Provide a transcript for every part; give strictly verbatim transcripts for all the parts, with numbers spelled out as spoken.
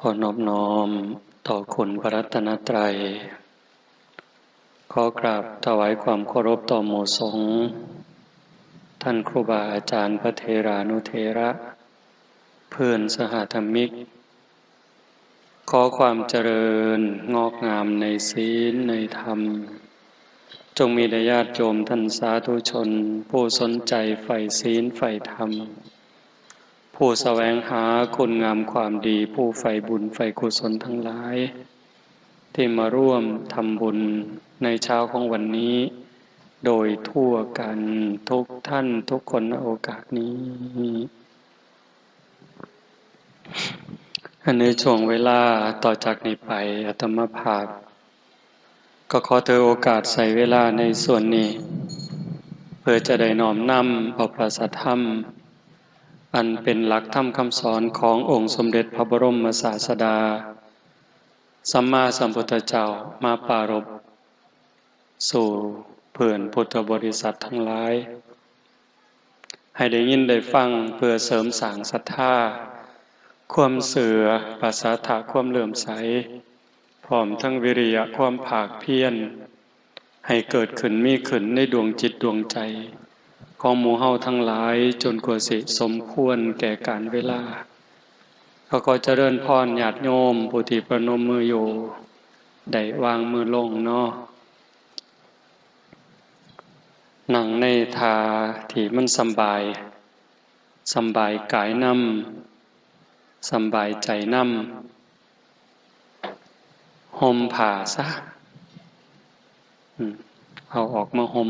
ขอนอบน้อมต่อคุณพระรัตนตรัย ขอกราบถวายความเคารพต่อหมู่สงฆ์ ท่านครูบาอาจารย์พระเถรานุเถระ เพื่อนสหธรรมิก ขอความเจริญงอกงามในศีลในธรรม จงมีแด่ญาติโยมท่านสาธุชน ผู้สนใจใฝ่ศีลใฝ่ธรรม ผู้แสวงหาคุณงามความดี ผู้ใฝ่บุญใฝ่กุศลทั้งหลาย ที่มาร่วมทำบุญในเช้าของวันนี้ โดยทั่วกันทุกท่านทุกคนณโอกาสนี้ ในช่วงเวลาต่อจากนี้ไป อาตมาภาพ ก็ขอถือโอกาสใช้เวลาในส่วนนี้ เพื่อจะได้น้อมนำเอาพระสัทธรรม อันเป็นหลักธรรมคำสอนขององค์สมเด็จพระบรมศาสดา สัมมาสัมพุทธเจ้ามาปรารภสู่เพื่อนพุทธบริษัททั้งหลาย ให้ได้ยินได้ฟังเพื่อเสริมสร้างศรัทธา ความเชื่อ ปรัสสะความเลื่อมใส พร้อมทั้งวิริยะความภาคเพียร ให้เกิดขึ้นมีขึ้นในดวงจิตดวงใจ ของหมู่เฮาทั้งหลายจนกว่าสิสมควรแก่กาลเวลา ก็ขอเจริญพรญาติโยมผู้ที่ประนมมืออยู่ ได้วางมือลงเนาะ นั่งในท่าที่มันสำบาย สำบายกายนำ สำบายใจนำ ห่มผ้าซะ อืม เอาออกมาห่ม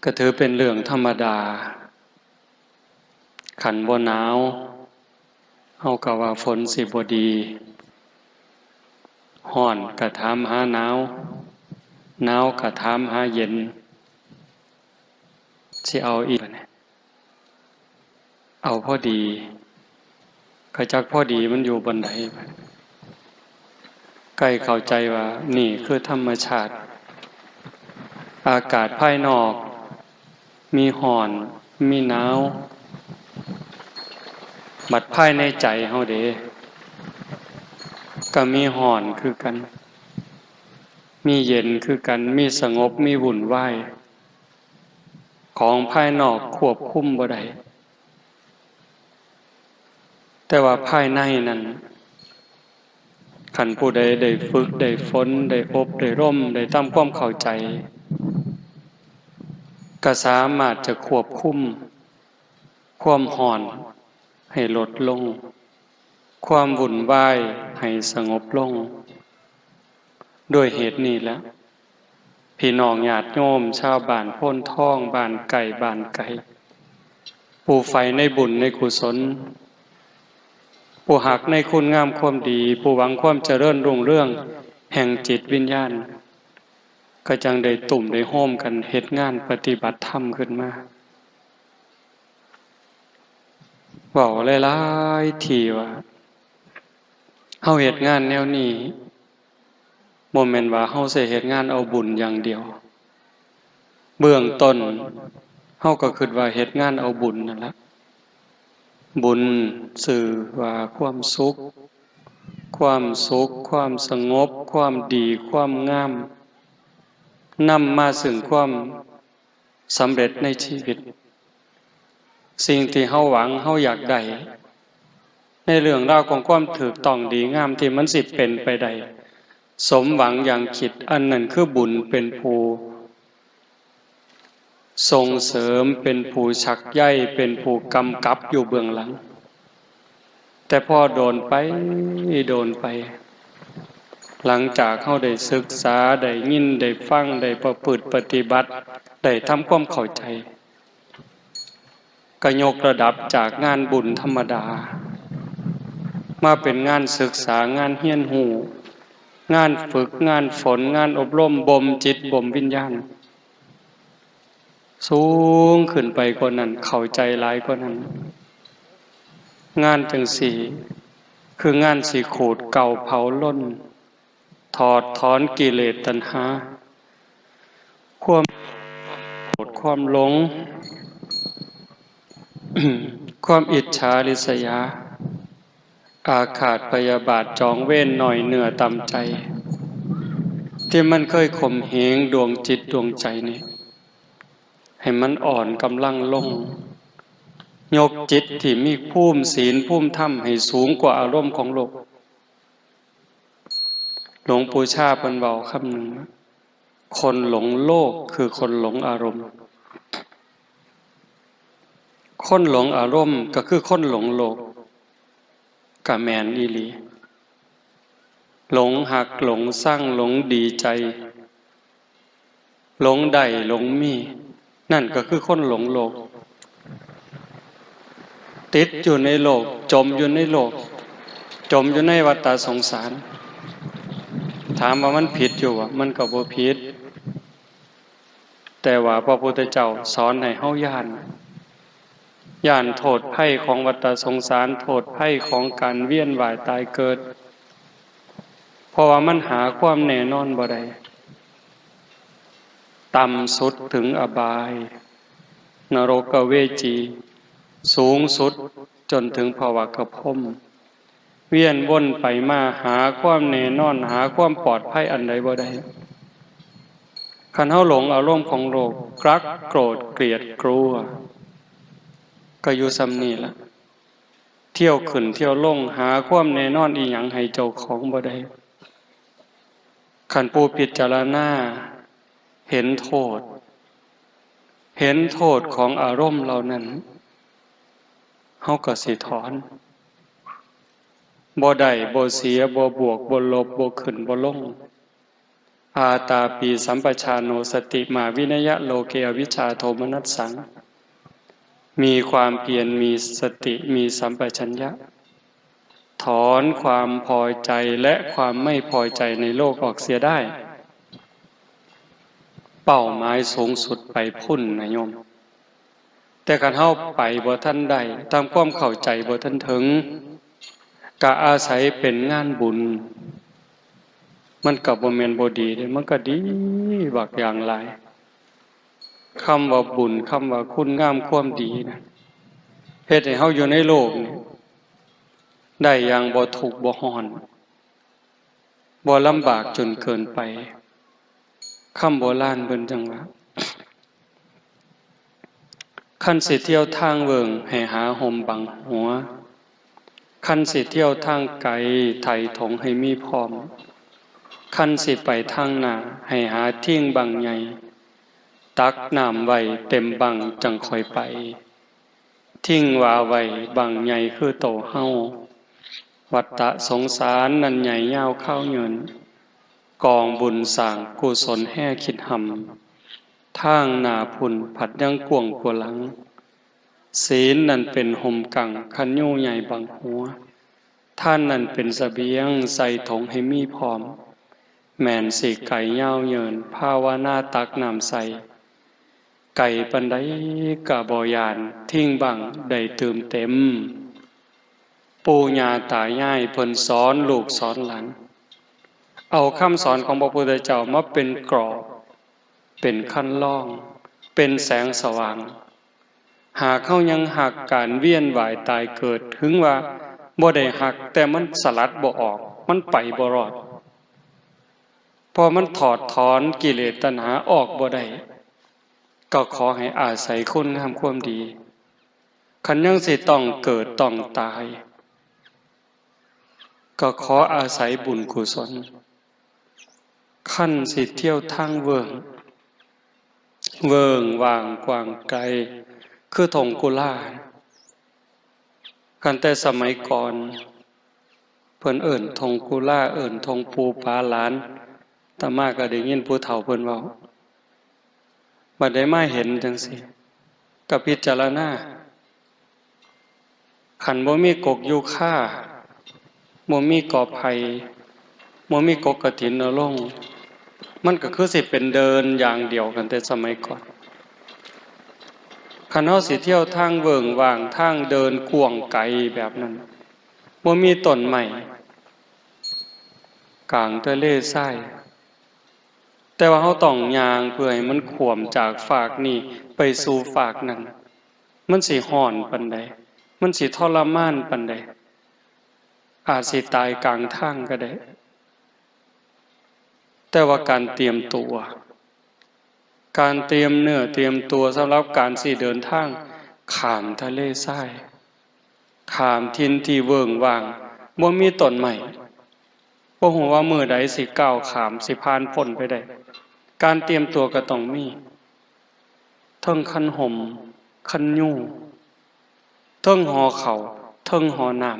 ก็ถือเป็นเรื่องธรรมดา คันบ่หนาว เฮาก็ว่าฝนสิบ่ดี ฮ้อนก็ถามหาหนาว หนาวก็ถามหาเย็น สิเอาอีกบัดนี้ เอาพอดี ก็จักพอดีมันอยู่บ่อนใด ใกล้เข้าใจว่านี่คือธรรมชาติ อากาศภายนอก มีฮ้อน มีหนาว บัดภายในใจเฮาเด้ ก็มีฮ้อนคือกัน มีเย็นคือกัน มีสงบ มีวุ่นวาย ของภายนอกควบคุมบ่ได้ แต่ว่าภายในนั้น คันผู้ใดได้ฝึก ได้ฝน ได้อบ ได้รม ได้ทำความเข้าใจ ก็สามารถจะควบคุม ความฮ้อนให้ลดลง ความวุ่นวายให้สงบลง ด้วยเหตุนี้แหละ พี่น้องญาติโยม ชาวบ้านโพนทอง บ้านใกล้ บ้านไกล ผู้ใฝ่ในบุญในกุศล ผู้ฮักในคุณงามความดี ผู้หวังความเจริญรุ่งเรืองแห่งจิตวิญญาณ ก็จั่งได้ตุ้มได้โฮมกันเฮ็ดงานปฏิบัติธรรมขึ้นมา เว้าหลายๆ ทีว่า เฮาเฮ็ดงานแนวนี้ บ่แม่นว่าเฮาสิเฮ็ดงานเอาบุญอย่างเดียว เบื้องต้น เฮาก็คิดว่าเฮ็ดงานเอาบุญนั่นละ บุญชื่อว่าความสุข ความสุข ความสงบ ความดี ความงาม นำมาซึ่งความ สำเร็จในชีวิต สิ่งที่เฮาหวังเฮาอยากได้ ในเรื่องราวของความถูกต้องดีงามที่มันสิเป็นไปได้ สมหวังอย่างคิด อันนั้นคือบุญเป็นผู้ส่งเสริม เป็นผู้ชักใย เป็นผู้กำกับอยู่เบื้องหลัง แต่พอโดนไป โดนไป หลังจากเฮาได้ศึกษา ได้ยิน ได้ฟัง ได้ประพฤติปฏิบัติ ได้ทำความเข้าใจ ก็ยกระดับจากงานบุญธรรมดา มาเป็นงานศึกษา งานเรียนรู้ งานฝึก งานฝน งานอบรม บ่มจิต บ่มวิญญาณ สูงขึ้นไปกว่านั้น เข้าใจหลายกว่านั้น งานจั่งซี้ คืองานสิขูดเกลาเผาลน ถอดถอนกิเลสตัณหา ความโกรธ ความหลง ความอิจฉาริษยา อาฆาตพยาบาทจองเวรน้อยเนื้อต่ำใจ ที่มันเคยข่มเหงดวงจิตดวงใจนี่ ให้มันอ่อนกำลังลง ยกจิตที่มีภูมิศีลภูมิธรรมให้สูงกว่าอารมณ์ของโลก หลวงปู่ชาเพิ่นเว้าคำหนึ่งว่า คนหลงโลกคือคนหลงอารมณ์ คนหลงอารมณ์ก็คือคนหลงโลก ก็แม่นอีหลี หลงฮัก หลงซัง หลงดีใจ หลงได้ หลงมี นั่นก็คือคนหลงโลก ติดอยู่ในโลก จมอยู่ในโลก จมอยู่ในวัฏฏะสงสาร ถามว่ามันผิดอยู่บ่ มันก็บ่ผิด แต่ว่าพระพุทธเจ้าสอนให้เฮาย้าน ย้านโทษภัยของวัฏฏะสงสาร โทษภัยของการเวียนว่ายตายเกิด เพราะว่ามันหาความแน่นอนบ่ได้ ต่ำสุดถึงอบาย นรกเวจี สูงสุดจนถึงภวกพรหม เวียนวนไปมาหาความแน่นอน หาความปลอดภัยอันใดบ่ได้ คันเฮาหลงอารมณ์ของโลก รัก โกรธ เกลียด กลัว ก็อยู่ส่ำนี่ล่ะ เที่ยวขึ้นเที่ยวลง หาความแน่นอนอีหยังให้เจ้าของบ่ได้ คันผู้พิจารณาเห็นโทษ เห็นโทษของอารมณ์เหล่านั้น เฮาก็สิถอน บ่ได้ บ่เสีย บ่บวก บ่ลบ บ่ขึ้น บ่ลง อาตาปีสัมปชาโน สติมาวินยะโลเก อวิชชาโทมนัสสัง มีความเพียร มีสติ มีสัมปชัญญะ ถอนความพอใจและความไม่พอใจในโลกออกเสียได้ เป้าหมายสูงสุดไปพุ้นนะโยม แต่คันเฮาไปบ่ทันได้ ตามความเข้าใจบ่ทันถึง ก็อาศัยเป็นงานบุญ มันก็บ่แม่นบ่ดีเด้ มันก็ดีบักอย่างหลาย คำว่าบุญ คำว่าคุณงามความดีนะ เฮ็ดให้เฮาอยู่ในโลกนี่ ได้อย่างบ่ทุกข์บ่ร้อน บ่ลำบากจนเกินไป คำโบราณเพิ่นจั่งว่า คันสิเที่ยวทางเวิ้ง ให้หาฮ่มบังหัว คันสิเที่ยวทางไกล ไถ่ถงให้มีพร้อม คันสิไปทางหน้า ให้หาทิ่งบั้งใหญ่ ตักน้ำไว้เต็มบั้งจั่งค่อยไป ทิ่งว่าไว้บั้งใหญ่คือโตเฮา วัฏฏะสงสารนั้นใหญ่ยาวคาวยืน กองบุญสร้างกุศลแฮ่คิดหำ ทางหน้าพุ้นผัดยังกว้างกว่าหลัง ศีลนั้นเป็นฮ่มกั้ง คันยูใหญ่บังหัว ทานนั้นเป็นเสบียง ใส่ถงให้มีพร้อม แม่นสิไกลยาวเยิน ภาวนาตักน้ำใส่ ไกลปานใดก็บ่ย้าน ทิ่งบั้งได้ตื่มเต็ม ปู่ย่าตายายเพิ่นสอนลูกสอนหลาน เอาคำสอนของพระพุทธเจ้ามาเป็นกรอบ เป็นคันลอง เป็นแสงสว่าง หากเฮายังฮักการเวียนว่ายตายเกิด ถึงว่าบ่ได้ฮัก แต่มันสลัดบ่ออก มันไปบ่รอด เพราะมันถอดถอนกิเลสตัณหาออกบ่ได้ ก็ขอให้อาศัยคุณงามความดี คันยังสิต้องเกิดต้องตาย ก็ขออาศัยบุญกุศล คันสิเที่ยวทางเวิ้ง เวิ้งว่างกว้างไกล คือท่งกุลา คันแต่สมัยก่อน เพิ่นเอิ้นท่งกุลา เอิ้นท่งปู่ปาหลาน อาตมาก็ได้ยินผู้เฒ่าเพิ่นเว้า บัดได้มาเห็นจั่งซี้ ก็พิจารณา คันบ่มีกกยูคา บ่มีกอไผ่ บ่มีกกกฐินอลง มันก็คือสิเป็นเดินอย่างเดียวกันแต่สมัยก่อน คันเฮาสิเที่ยวทางเวิ้งว่าง ทางเดินกว้างไกลแบบนั้น บ่มีต้นไม้ กลางทะเลทราย แต่ว่าเฮาต้องย่างเพื่อให้มันข้วมจากฟากนี้ไปสู่ฟากนั้น มันสิร้อนปานใด มันสิทรมานปานใด อาจสิตายกลางทางก็ได้ แต่ว่าการเตรียมตัว การเตรียมเนื้อเตรียมตัวสำหรับการสิเดินทางข้ามทะเลทราย ข้ามถิ่นที่เวิ้งว้าง บ่มีต้นไม้ บ่ฮู้ว่ามื้อใดสิก้าวข้าม สิผ่านพ้นไปได้ การเตรียมตัวก็ต้องมี เทิงคันห่ม คันยู เทิงห่อข้าว เทิงห่อน้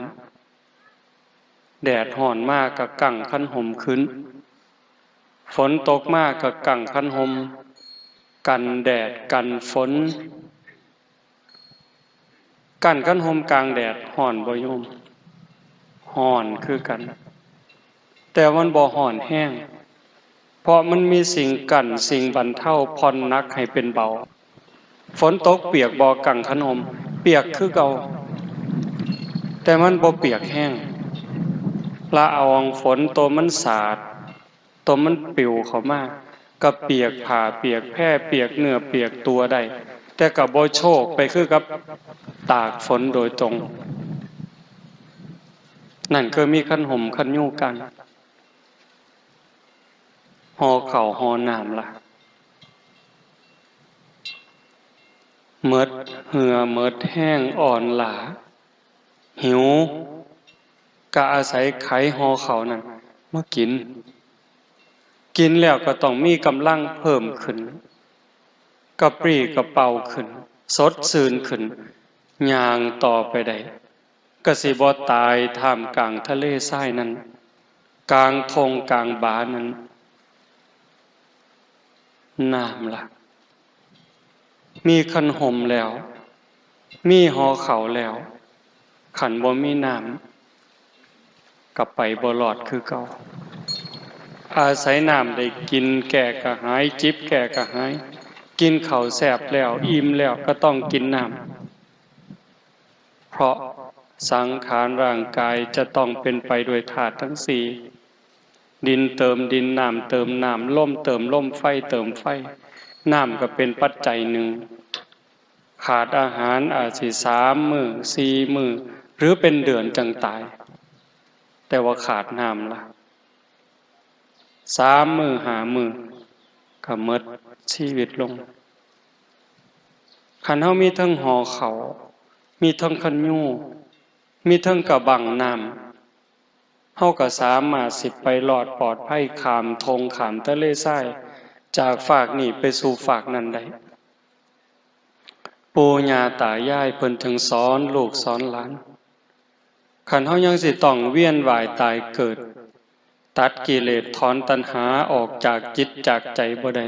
ำ แดดร้อนมาก็กังคันห่มขึ้น ฝนตกมาก็กังคันห่ม กันแดดกันฝน กังคันห่มกลางแดดร้อนบ่โยม ร้อนคือกัน แต่มันบ่ร้อนแฮง เพราะมันมีสิ่งกั้น สิ่งบรรเทา ผ่อนหนักให้เป็นเบา ฝนตกเปียกบ่ กังคันห่ม เปียกคือเก่า แต่มันบ่เปียกแฮง ละอองฝนตัวมันสาด ตัวมันปลิวเข้ามา ก็เปียกผ้า เปียกแพ เปียกเนื้อ เปียกตัวได้ แต่ก็บ่โชกไปคือกับตากฝนโดยตรง นั่นคือมีคันห่มคันยูกัง ห่อข้าวห่อน้ำล่ะ หมดเหื่อหมดแฮงอ่อนล้า หิว ก็อาศัยไขห่อข้าวนั่นมากิน กินแล้วก็ต้องมีกำลังเพิ่มขึ้น กระปรี้กระเปร่าขึ้น สดชื่นขึ้น ย่างต่อไปได้ ก็สิบ่ตายท่ามกลางทะเลทรายนั้น กลางท่งกลางบานั้น น้ำล่ะ มีคันห่มแล้ว มีห่อข้าวแล้ว คันบ่มีน้ำ ก็ไปบ่รอดคือเก่า อาศัยน้ำได้กินแก้กระหาย จิบแก้กระหาย กินข้าวแซ่บแล้ว อิ่มแล้วก็ต้องกินน้ำ เพราะสังขารร่างกายจะต้องเป็นไปด้วยธาตุทั้งสี่ ดินเติมดิน น้ำเติมน้ำ ลมเติมลม ไฟเติมไฟ น้ำก็เป็นปัจจัยหนึ่ง ขาดอาหารอาจสิสามมื้อ สี่มื้อ หรือเป็นเดือนจั่งตาย แต่ว่าขาดน้ำล่ะ สามมื้อ ห้ามื้อ ก็หมดชีวิตลง คันเฮามีเทิงห่อข้าว มีเทิงคันยู มีเทิงกะบั้งน้ำ เฮาก็สามารถสิไปรอดปลอดภัยข้ามท่งข้ามทะเลทราย จากฟากนี้ไปสู่ฟากนั้นได้ ปู่ย่าตายายเพิ่นจึงสอนลูกสอนหลาน คันเฮายังสิต้องเวียนว่ายตายเกิด ตัดกิเลสถอนตัณหาออกจากจิตจากใจบ่ได้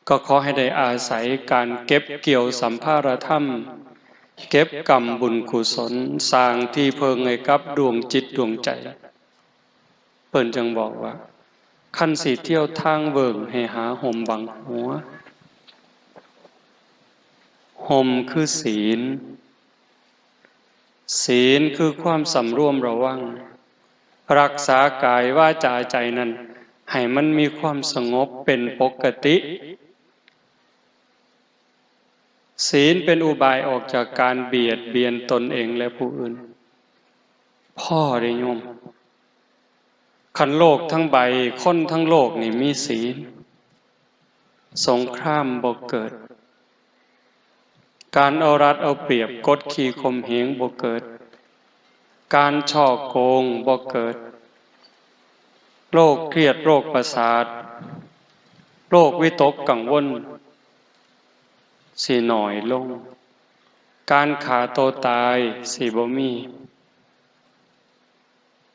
ก็ขอให้ได้อาศัยการเก็บเกี่ยวสัมภารธรรม เก็บกำบุญกุศล สร้างที่เพิ่งให้กับดวงจิตดวงใจ เพิ่นจึงบอกว่า คันสิเที่ยวทางเวิ้งให้หาห่มบังหัว ห่มคือศีล ศีลคือความสำรวมระวัง รักษากายวาจาใจนั้น ให้มันมีความสงบเป็นปกติ ศีลเป็นอุบายออกจากการเบียดเบียนตนเองและผู้อื่น พ่อได้โยม คันโลกทั้งใบ คนทั้งโลกนี่มีศีล สงครามบ่เกิด การเอารัดเอาเปรียบกดขี่ข่มเหงบ่เกิด การฉ้อโกงบ่เกิด โรคเครียด โรคประสาท โรควิตกกังวล สิน้อยลง การฆ่าตัวตายสิบ่มี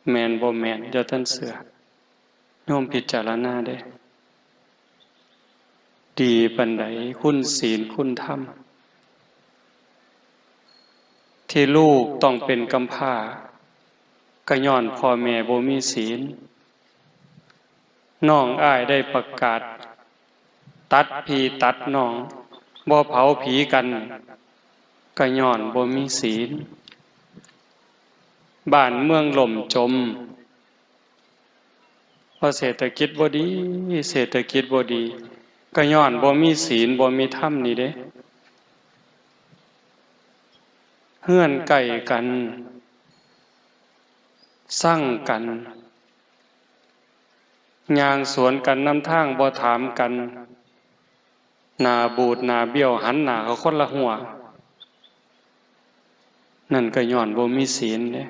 แม่นบ่แม่น อย่าท่านเชื่อ โยมพิจารณาเด้ ดีปานใดคุณศีลคุณธรรม ที่ลูกต้องเป็นกำพร้า ก็ย้อนพ่อแม่บ่มีศีล น้องอ้ายได้ประกาศ ตัดพี่ตัดน้อง บ่เผาผีกัน ก็ย้อนบ่มีศีล บ้านเมืองล่มจม เพราะเศรษฐกิจบ่ดี เศรษฐกิจบ่ดี ก็ย้อนบ่มีศีล บ่มีธรรมนี่เด้ เฮือนใกล้กัน ซังกัน ย่างสวนกันนำทาง บ่ถามกัน หน้าบูดหน้าเบี้ยว หันหน้าเข้าคนละฮั้ว นั่นก็ย้อนบ่มีศีลเด้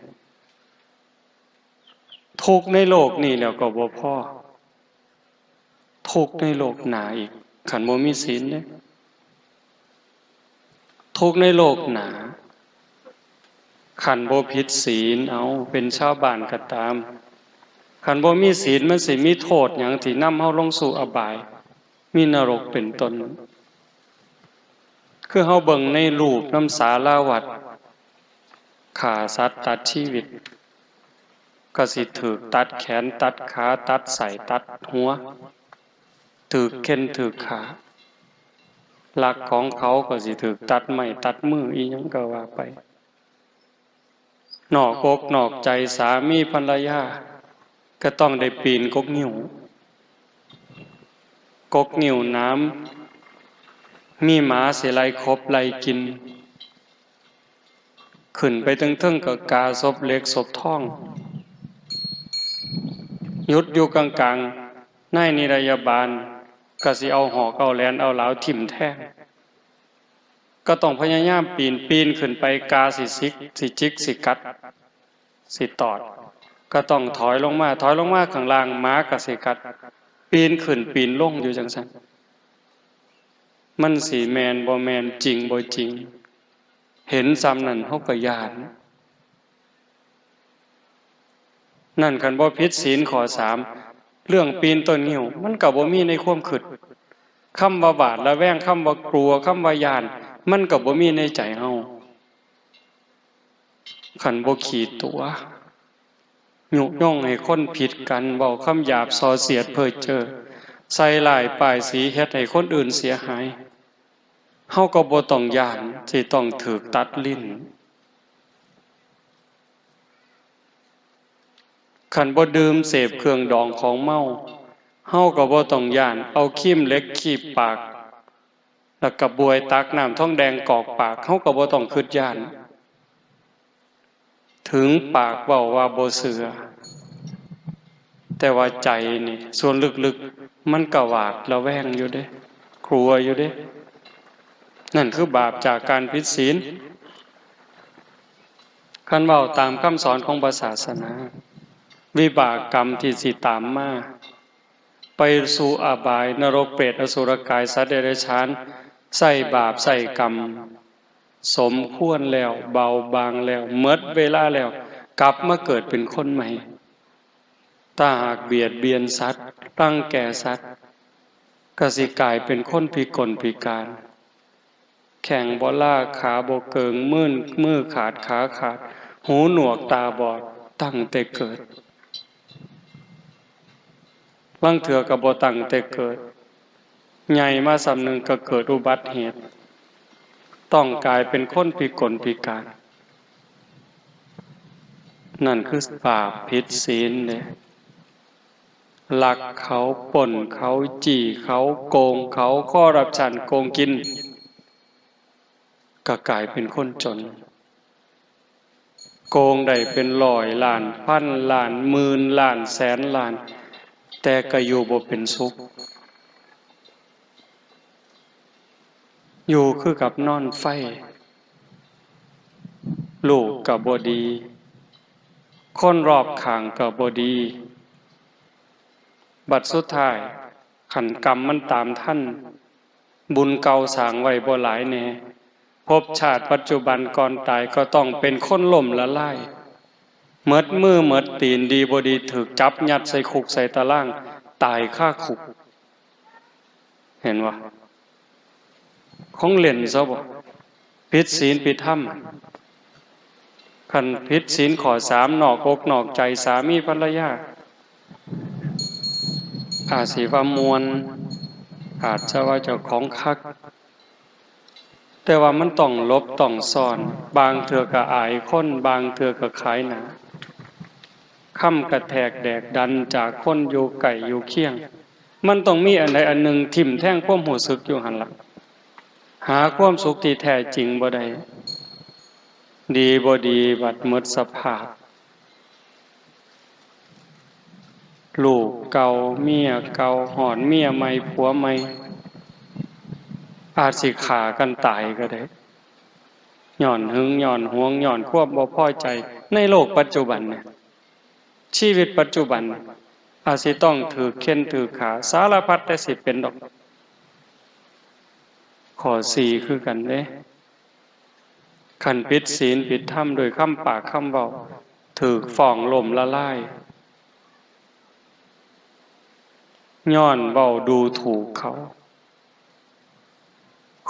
ทุกข์ในโลกนี้แล้วก็บ่พอ ทุกข์ในโลกหน้าอีก คันบ่มีศีลเด้ ทุกข์ในโลกหน้า คันบ่ผิดศีล เอา เป็นชาวบ้านก็ตาม คันบ่มีศีล มันสิมีโทษหยังที่นำเฮาลงสู่อบาย มีนรกเป็นต้น คือเฮาเบิ่งในรูปนำสาราวัด ฆ่าสัตว์ตัดชีวิต ก็สิถูกตัดแขน ตัดขา ตัดไส้ ตัดหัว ถูกเฆ็่น ถูกฆ่า ลักของเขาก็สิถูกตัดไม้ ตัดมือ อีหยังก็ว่าไป นอกอกนอกใจสามีภรรยา ก็ต้องได้ปีนกกงิ้ว กกงิ้วหนาม มีหมาสิไล่ขบไล่กิน ขึ้นไปเทิงๆ ก็กาศพเหล็กศพทอง หยุดอยู่กลางๆ นายนิรยาบาลก็สิเอาหอกเอาแหลนเอาหลาวถิ่มแทง ก็ต้องพยายามปีน ปีนขึ้นไป กาสิสิก สิจิก สิกัด สิตอด ก็ต้องถอยลงมา ถอยลงมาข้างล่าง หมาก็สิกัด ปีนขึ้นปีนลงอยู่จั่งซั้น มันสิแม่นบ่แม่น จริงบ่จริง เห็นส่ำนั้นเฮาก็ย้าน นั่นคันบ่ผิดศีลข้อสาม เรื่องปีนต้นงิ้ว มันก็บ่มีในความคิด คำว่าหวาดระแวง คำว่ากลัว คำว่าย้าน มันก็บ่มีในใจเฮา คันบ่ขี้ตั๋ว ยุยงให้คนผิดกัน เว้าคำหยาบส่อเสียดเพ้อเจ้อ ใส่ร้ายป้ายสี เฮ็ดให้คนอื่นเสียหาย เฮาก็บ่ต้องย้านสิต้องถูกตัดลิ้น คันบ่ดื่มเสพเครื่องดองของเมา เฮาก็บ่ต้องย้านเอาครีมเหล็กคีบปาก แล้วก็บวยตักน้ำทองแดงกอกปาก เฮาก็บ่ต้องคิดย้าน ถึงปากเว้าว่าบ่เชื่อ แต่ว่าใจนี่ ส่วนลึกๆ มันก็หวาดระแวงอยู่เด้ กลัวอยู่เด้ นั่นคือบาปจากการผิดศีล คันเว้าตามคำสอนของพระศาสนา วิบากกรรมที่สิตามมา ไปสู่อบาย นรก เปรต อสุรกาย สัตว์เดรัจฉาน ใช้บาปใช้กรรม สมควรแล้ว เบาบางแล้ว หมดเวลาแล้ว กลับมาเกิดเป็นคนใหม่ ถ้าหากเบียดเบียนสัตว์ รังแกสัตว์ ก็สิกลายเป็นคนพิกลพิการ แข้งบ่ลา ขาบ่เกิง มือ มือขาด ขาขาด หูหนวก ตาบอด ตั้งแต่เกิด ลางเทื่อก็บ่ตั้งแต่เกิด ใหญ่มาส่ำหนึ่งก็เกิดอุบัติเหตุ ต้องกลายเป็นคนพิกลพิการ นั่นคือบาปผิดศีลเด้ ลักเขา ปล้นเขา จี้เขา โกงเขา คอร์รัปชัน โกงกิน ก็กลายเป็นคนจน โกงได้เป็นร้อยล้าน พันล้าน หมื่นล้าน แสนล้าน แต่ก็อยู่บ่เป็นสุข อยู่คือกับนอนไฟ ลูกก็บ่ดี คนรอบข้างก็บ่ดี บัดสุดท้าย คันกรรมมันตามทัน บุญเก่าสร้างไว้บ่หลายแน่ ภพชาติปัจจุบันก่อนตายก็ต้องเป็นคนล้มละลาย หมดมือหมดตีน ดีบ่ดีถูกจับยัดใส่คุกใส่ตาราง ตายคาคุก เห็นบ่ ของเล่นซะบ่ ผิดศีลผิดธรรม คันผิดศีลข้อสาม นอกอกนอกใจสามีภรรยา อาจสิว่าม่วน อาจจะว่าเจ้าของคัก แต่ว่ามันต้องหลบต้องซ่อน บางเทื่อก็อายคน บางเทื่อก็ขายหน้า คำกระแทกแดกดันจากคนอยู่ใกล้อยู่เคียง มันต้องมีอันใดอันหนึ่งทิ่มแทงความรู้สึกอยู่หั่นล่ะ หาความสุขที่แท้จริงบ่ได้ ดีบ่ดีบัดหมดสภาพ ลูกเก่า เมียเก่า ฮอดเมียใหม่ ผัวใหม่ อาจสิฆ่ากันตายก็ได้ ย้อนหึง ย้อนหวง ย้อนความบ่พอใจ ในโลกปัจจุบันเนี่ย ชีวิตปัจจุบัน อาจสิต้องถืกเฆ่นถืกฆ่า สารพัดแต่สิเป็นดอก ข้อสี่คือกันเด้ คันผิดศีลผิดธรรมด้วยคำปากคำเว้า ถืกฟ้องล้มละลาย ย้อนเว้าดูถูกเขา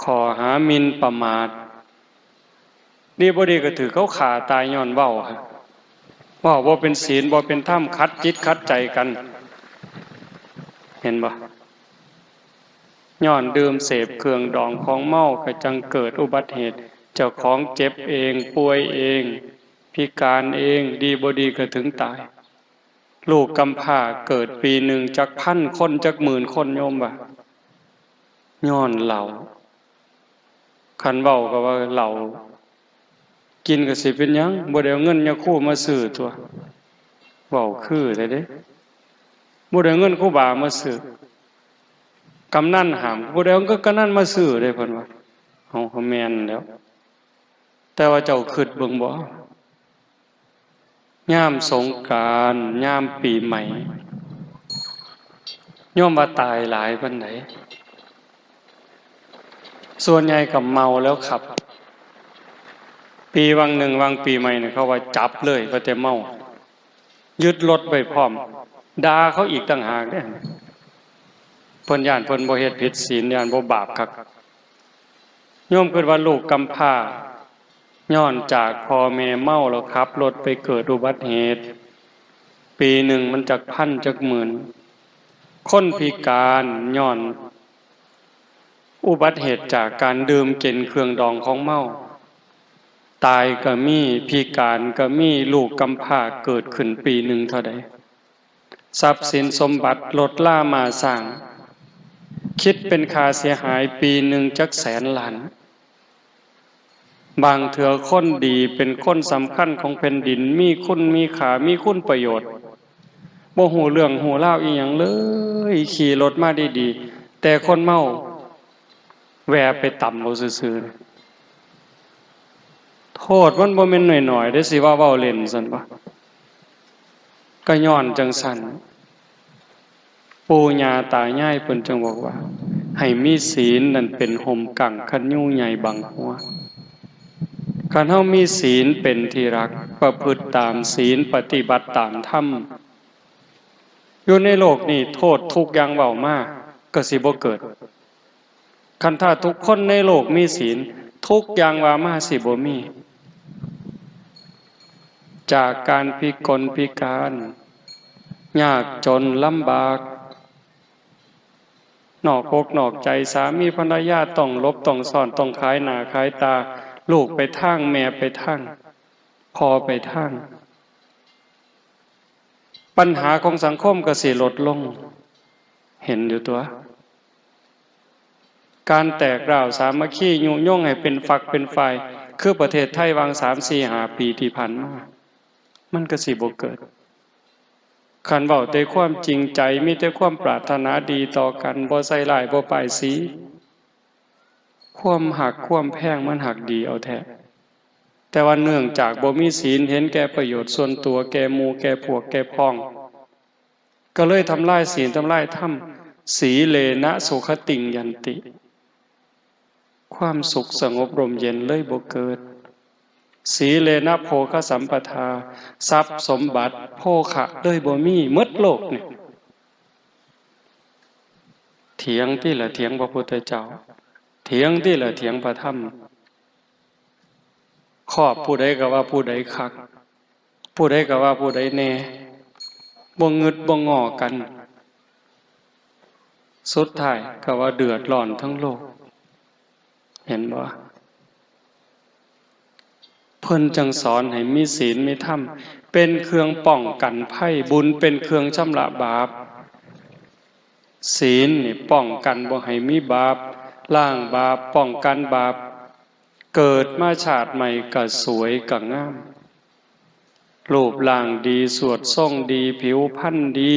ข้อหาหมิ่นประมาท ดีบ่ดีก็ถืกเขาฆ่าตายย้อนเว้า เว้าบ่เป็นศีลบ่เป็นธรรม ขัดจิตขัดใจกัน เห็นบ่ ย้อนดื่มเสพเครื่องดองของเมาก็จั่งเกิดอุบัติเหตุ เจ้าของเจ็บเอง ป่วยเอง พิการเอง ดีบ่ดีก็ถึงตาย ลูกกำพร้าเกิดปีหนึ่งจักพันคน จักหมื่นคน โยมว่า ย้อนเหล้า คันเว้าก็ว่าเหล้า กินก็สิเป็นหยัง บ่ได้เอาเงินยาคูมาซื้อตั๊ว เว้าคือแท้เด้ บ่ได้เอาเงินครูบามาซื้อ กำนันห้าม บ่ได้เอาเงินกำนันมาซื้อเด้ เพิ่นว่า เอา ก็แม่นแล้ว แต่ว่าเจ้าคิดเบิ่งบ่ ยามสงกรานต์ ยามปีใหม่ โยมว่าตายหลายปานใด ส่วนใหญ่ก็เมาแล้วขับ ปีวังหนึ่ง วังปีใหม่เนี่ย เขาว่าจับเลย ว่าแต่เมา ยึดรถไว้พร้อม ด่าเขาอีกต่างหากเด้ เพิ่นย้านเพิ่นบ่เฮ็ดผิดศีล ย้านบ่บาปคัก โยมคิดว่าลูกกำพร้า ย้อนจากพ่อแม่เมาแล้วขับรถไปเกิดอุบัติเหตุ ปีหนึ่งมันจักพันจักหมื่น คนพิการย้อนอุบัติเหตุจากการดื่มกินเครื่องดองของเมา ตายก็มี พิการก็มี ลูกกำพร้าเกิดขึ้นปีหนึ่งเท่าใด ทรัพย์สินสมบัติรถรามาสร้าง คิดเป็นค่าเสียหายปีหนึ่งจักแสนล้าน บางเทื่อคนดีเป็นคนสำคัญของแผ่นดิน มีคุณมีค่า มีคุณประโยชน์ บ่ฮู้เรื่องฮู้ราวอีหยังเลย ขี่รถมาดีๆ แต่คนเมาแวะไปตำเอาซื่อๆ โทษมันบ่แม่นน้อยๆ เด้ สิว่าเว้าเล่นซั่นบ่ ก็ย้อนจั่งซั่น ปู่ย่าตายายเพิ่นจึงบอกว่า ให้มีศีลนั่นเป็นฮ่มกั้งคันยูใหญ่บังหัว คันเฮามีศีลเป็นที่รัก ประพฤติตามศีล ปฏิบัติตามธรรม อยู่ในโลกนี้โทษทุกข์อย่างเว้ามาก็สิบ่เกิด คันถ้าทุกคนในโลกมีศีล ทุกข์อย่างว่ามาสิบ่มี จากการพิกลพิการ ยากจนลำบาก นอกอกนอกใจ สามีภรรยาต้องหลบต้องซ่อน ต้องขายหน้าขายตา ลูกไปทาง แม่ไปทาง พ่อไปทาง ปัญหาของสังคมก็สิลดลง เห็นอยู่ตั๊ว การแตกร้าวสามัคคียุยงให้เป็นฝักเป็นฝ่าย คือประเทศไทยวังสามสี่ห้าปีที่ผ่านมา มันก็สิบ่เกิด คันเว้าแต่ความจริงใจ มีแต่ความปรารถนาดีต่อกัน บ่ใส่ร้าย บ่ป้ายสี ความฮักความแพงมันฮักดีเอาแท้ แต่ว่าเนื่องจากบ่มีศีล เห็นแก่ประโยชน์ส่วนตัว แก่หมู่แก่พวก แก่พ้อง ก็เลยทำลายศีล ทำลายธรรม สีเลนะสุขติงยันติ ความสุขสงบร่มเย็นเลยบ่เกิด สีเลนะโภคสัมปทา ทรัพย์สมบัติโภคะเลยบ่มี หมดโลกนี่ เถียงติล่ะ เถียงพระพุทธเจ้า เถียงติล่ะ เถียงพระธรรม ครอบผู้ใดก็ว่าผู้ใดคัก ผู้ใดก็ว่าผู้ใดแน่ บ่งึดบ่งอกัน สุดท้ายก็ว่าเดือดร้อนทั้งโลก เห็นบ่ เพิ่นจั่งสอนให้มีศีลมีธรรม เป็นเครื่องป้องกันภัย บุญเป็นเครื่องชำระบาป ศีลนี่ป้องกันบ่ให้มีบาป ล้างบาป ป้องกันบาป เกิดมาชาติใหม่ก็สวยก็งาม รูปร่างดี สวดทรงดี ผิวพรรณดี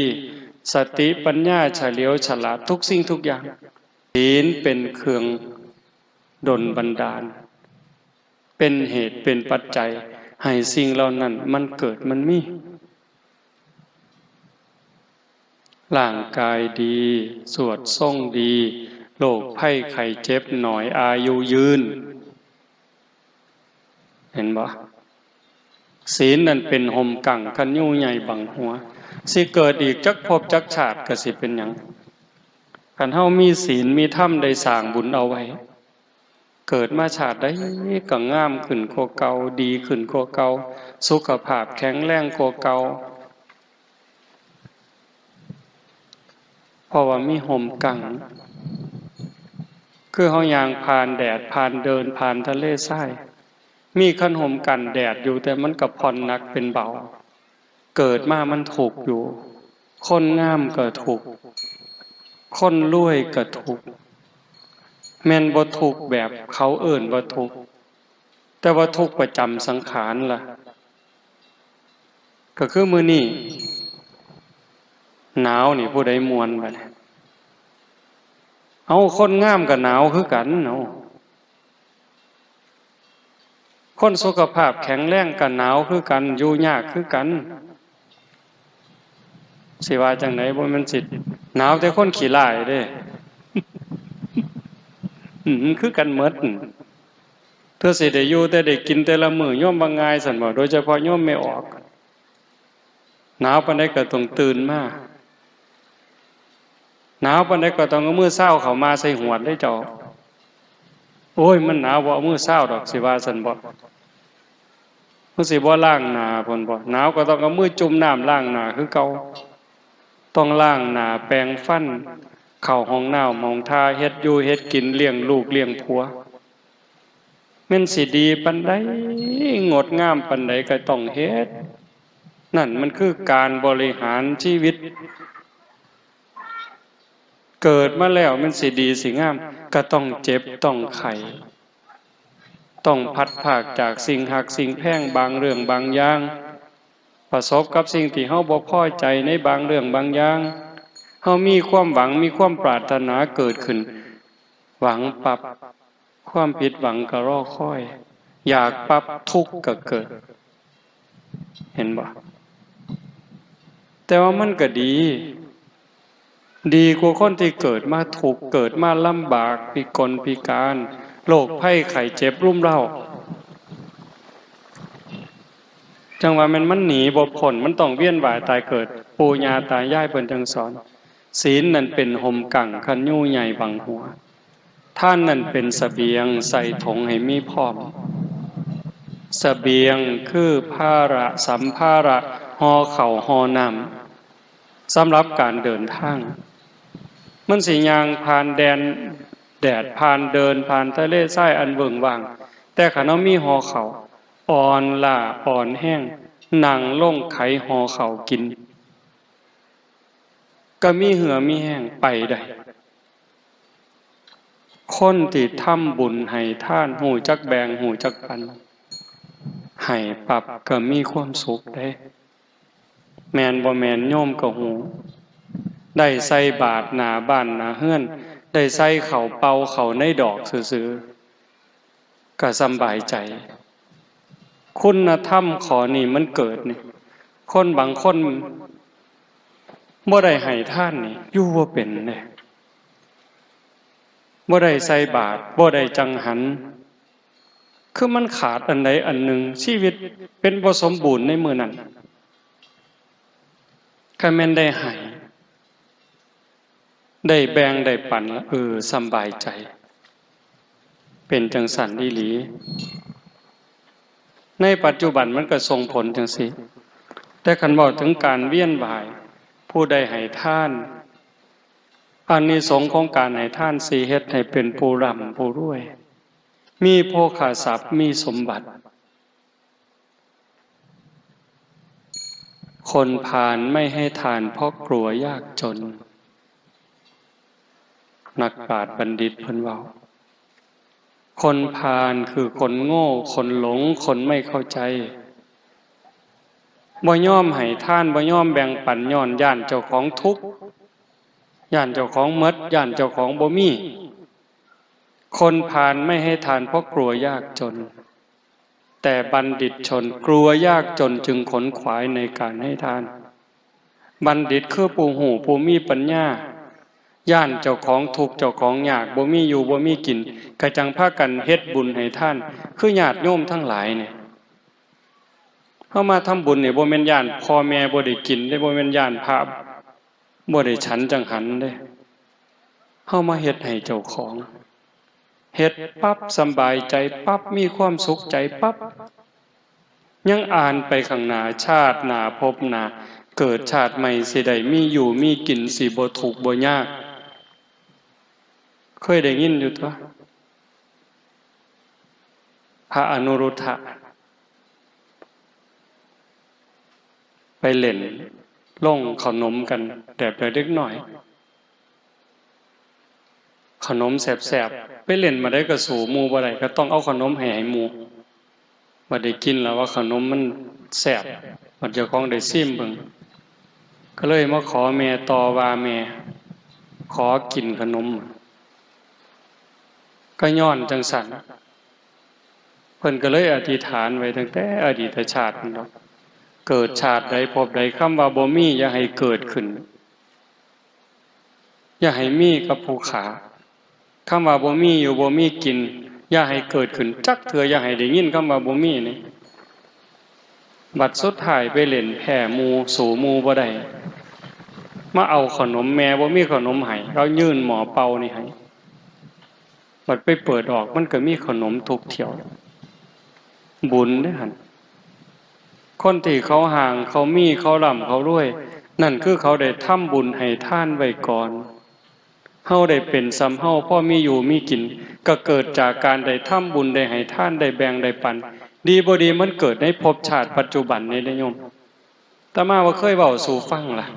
สติปัญญาเฉลียวฉลาดทุกสิ่งทุกอย่าง ศีลเป็นเครื่องดลบันดาล เป็นเหตุเป็นปัจจัยให้สิ่งเหล่านั้นมันเกิดมันมี ร่างกายดี สวดทรงดี โรคภัยไข้เจ็บน้อย อายุยืน เห็นบ่ ศีลนั่นเป็นฮ่มกั้งคันยูใหญ่บังหัว สิเกิดอีกจักภพจักชาติก็สิเป็นหยัง คันเฮามีศีลมีธรรมได้สร้างบุญเอาไว้ เกิดมาชาติใดก็งามขึ้นกว่าเก่า ดีขึ้นกว่าเก่า สุขภาพแข็งแรงกว่าเก่า เพราะว่ามีฮ่มกั้ง คือเฮาย่างผ่านแดด ผ่านเดิน ผ่านทะเลทราย มีคันฮ่มกันแดดอยู่ แต่มันก็ผ่อนหนักเป็นเบา เกิดมามันทุกข์อยู่ คนงามก็ทุกข์ คนรวยก็ทุกข์ แม่นบ่ทุกข์แบบเขาเอิ้นว่าทุกข์ แต่ว่าทุกข์ประจำสังขารล่ะ ก็คือมื้อนี้หนาวนี่ผู้ใดม่วนบัดนี้ เอ้า คนงามก็หนาวคือกัน เอ้า คนสุขภาพแข็งแรงก็หนาวคือกัน อยู่ยากคือกัน สิว่าจั่งใด บ่แม่นสิหนาวแต่คนขี้ร้ายเด้ อืม มันคือกันหมด เทื่อสิได้อยู่แต่ได้กินแต่ละมื้อ โยมว่าง่ายซั้นบ่ โดยเฉพาะโยมแม่ออก หนาวปานใดก็ต้องตื่นมา หนาวปานใดก็ต้องเอามือซาวเข้ามาใส่หวดเด้เจ้า โอ้ย มันหนาว บ่เอามือซาวดอก สิว่าซั้นบ่ มันสิบ่ล้างหน้าพุ้นบ่ หนาวก็ต้องเอามือจุ่มน้ำล้างหน้าคือเก่า ต้องล้างหน้า แปรงฟัน เข้าห้องน้ำห้องท่า เฮ็ดอยู่เฮ็ดกิน เลี้ยงลูกเลี้ยงผัว แม่นสิดีปานใด งดงามปานใดก็ต้องเฮ็ด นั่นมันคือการบริหารชีวิต เกิดมาแล้วมันสิดีสิงาม ก็ต้องเจ็บต้องไข้ ต้องพลัดพรากจากสิ่งฮักสิ่งแพงบางเรื่องบางอย่าง ประสบกับสิ่งที่เฮาบ่พอใจในบางเรื่องบางอย่าง เฮามีความหวัง มีความปรารถนาเกิดขึ้น หวังปั๊บ ความผิดหวังก็รอคอย อยากปั๊บทุกข์ก็เกิด เห็นบ่ แต่ว่ามันก็ดี ดีกว่าคนที่เกิดมาทุกข์ เกิดมาลำบาก พิกลพิการ โรคภัยไข้เจ็บรุมเร้า จั่งว่าแม่นมันหนีบ่พ้น มันต้องเวียนว่ายตายเกิด ปู่ย่าตายายเพิ่นจั่งสอน ศีลนั่นเป็นฮ่มกั้งคันยูใหญ่บังหัว ทานนั่นเป็นเสบียงใส่ถุงให้มีพร้อม เสบียงคือภาระสัมภาระ ห่อข้าวห่อน้ำ สำหรับการเดินทาง มันสิย่างผ่านแดน แดด ผ่านเดิน ผ่านทะเลทรายอันเวิ้งว้าง แต่คันเฮามีห่อข้าว อ่อนล้าอ่อนแฮง นั่งลงไขห่อข้าวกิน ก็มีเหื่อมีแฮงไปได้ คนที่ทำบุญให้ทาน ฮู้จักแบ่ง ฮู้จักปัน ให้ปั๊บก็มีความสุขเด้ แม่นบ่แม่นโยมก็ฮู้ ได้ใส่บาตรหน้าบ้านหน้าเฮือน ได้ใส่ข้าวเป่าเข้าในดอกซื่อๆ ก็สำบายใจ คุณธรรมข้อนี้มันเกิดนี่ คนบางคนบ่ได้ให้ทานนี่ อยู่บ่เป็นเด้ บ่ได้ใส่บาตร บ่ได้จังหัน คือมันขาดอันใดอันหนึ่ง ชีวิตเป็นบ่สมบูรณ์ในมื้อนั้น คันแม่นได้ให้ ได้แบ่งได้ปันละ เออ สำบายใจ เป็นจั่งซั้นอีหลี ในปัจจุบันมันก็ส่งผลจั่งซี้ แต่คันเว้าถึงการเวียนว่าย ผู้ใดให้ทาน อานิสงส์ของการให้ทานสิเฮ็ดให้เป็นผู้ร่ำผู้รวย มีโภคทรัพย์ มีสมบัติ คนพาลไม่ให้ทานเพราะกลัวยากจน นักปราชญ์บัณฑิตเพิ่นเว้า คนพาลคือคนโง่ คนหลง คนไม่เข้าใจ บ่ยอมให้ทาน บ่ยอมแบ่งปัน ย้อนย้านเจ้าของทุกข์ ย้านเจ้าของหมด ย้านเจ้าของบ่มี คนพาลไม่ให้ทานเพราะกลัวยากจน แต่บัณฑิตชนกลัวยากจนจึงขนขวายในการให้ทาน บัณฑิตคือผู้ฮู้ผู้มีปัญญา ย้านเจ้าของทุกข์เจ้าของยาก บ่มีอยู่บ่มีกิน ก็จั่งพากันเฮ็ดบุญให้ทาน คือญาติโยมทั้งหลายเนี่ย เฮามาทำบุญนี่บ่แม่นย้านพ่อแม่บ่ได้กินเด้ บ่แม่นย้านพระบ่ได้ฉันจั่งหันเด้ เฮามาเฮ็ดให้เจ้าของ เฮ็ดปั๊บสำบายใจปั๊บ มีความสุขใจปั๊บ ยังอ่านไปข้างหน้า ชาติหน้าภพหน้า เกิดชาติใหม่สิได้มีอยู่มีกิน สิบ่ทุกข์บ่ยาก เคยได้ยินอยู่ตั๊ว พระอนุรุทธะ ไปเล่นโรงขนมกัน แบบเด็กน้อย ขนมแซ่บๆ ไปเล่นมาได้ก็สู้หมู่บ่ได้ ก็ต้องเอาขนมให้ ให้หมู่ บัดได้กินแล้วว่าขนมมันแซ่บ บัดเจ้าของได้ซิมเบิ่ง ก็เลยมาขอแม่ต่อว่า แม่ ขอกินขนม ก็ย้อนจั่งซั่น เพิ่นก็เลยอธิษฐานไว้ตั้งแต่อดีตชาตินั่นดอก เกิดชาติใดภพใด คำว่าบ่มีอย่าให้เกิดขึ้น อย่าให้มีกับผู้ข้า คำว่าบ่มีอยู่บ่มีกิน อย่าให้เกิดขึ้นจักเทื่อ อย่าให้ได้ยินคำว่าบ่มีนี่ บัดสุดท้ายไปเล่นแพ้หมู่ สู้หมู่บ่ได้ มาเอาขนม แม่บ่มีขนมให้ เขายื่นหม้อเป่านี่ให้ บัดไปเปิดออก มันก็มีขนมทุกเที่ยว บุญเด้อหั่น คนที่เขาห่าง เขามี เขาร่ำ เขารวย นั่นคือเขาได้ทำบุญให้ทานไว้ก่อน เฮาได้เป็นส่ำเฮา พอมีอยู่มีกิน ก็เกิดจากการได้ทำบุญ ได้ให้ทาน ได้แบ่ง ได้ปัน ดีบ่ดีมันเกิดในภพชาติปัจจุบันนี่เด้อโยม อาตมาว่าเคยเว้าสู่ฟังล่ะ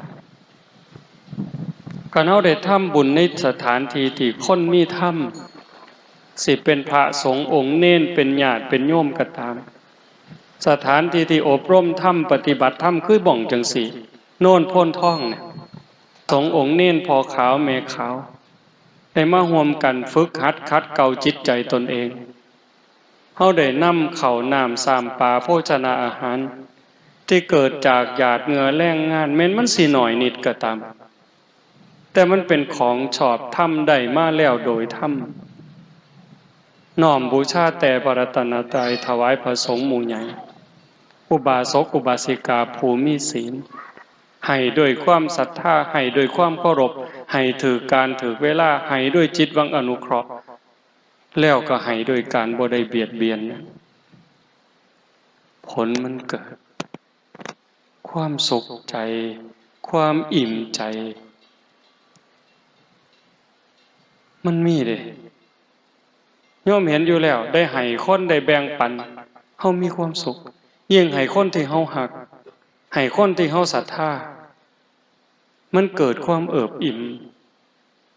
คันเฮาได้ทำบุญในสถานที่ที่คนมีธรรม สิเป็นพระสงฆ์องค์เณร เป็นญาติเป็นโยมก็ตาม สถานที่ที่อบรมธรรม ปฏิบัติธรรม คือหม่องจั่งซี้ โนนโพนทองเนี่ย สงฆ์องค์เณร พ่อขาวแม่ขาว ได้มาร่วมกันฝึกหัดขัดเกลาจิตใจตนเอง เฮาได้นำข้าวน้ำซ้ำปลาโภชนาอาหาร ที่เกิดจากหยาดเหงื่อแรงงาน แม้นมันสิน้อยนิดก็ตาม แต่มันเป็นของชอบธรรม ได้มาแล้วโดยธรรม น้อมบูชาแต่พระรัตนตรัย ถวายพระสงฆ์หมู่ใหญ่ อุบาสกอุบาสิกาผู้มีศีล ให้ด้วยความศรัทธา ให้ด้วยความเคารพ ให้ถืกการถืกเวลา ให้ด้วยจิตหวังอนุเคราะห์ แล้วก็ให้ด้วยการบ่ได้เบียดเบียน ผลมันเกิด ความสุขใจ ความอิ่มใจ มันมีเด้ โยมเห็นอยู่แล้ว ได้ให้คน ได้แบ่งปัน เฮามีความสุข ยิ่งให้คนที่เฮาฮัก ให้คนที่เฮาศรัทธา มันเกิดความเอิบอิ่ม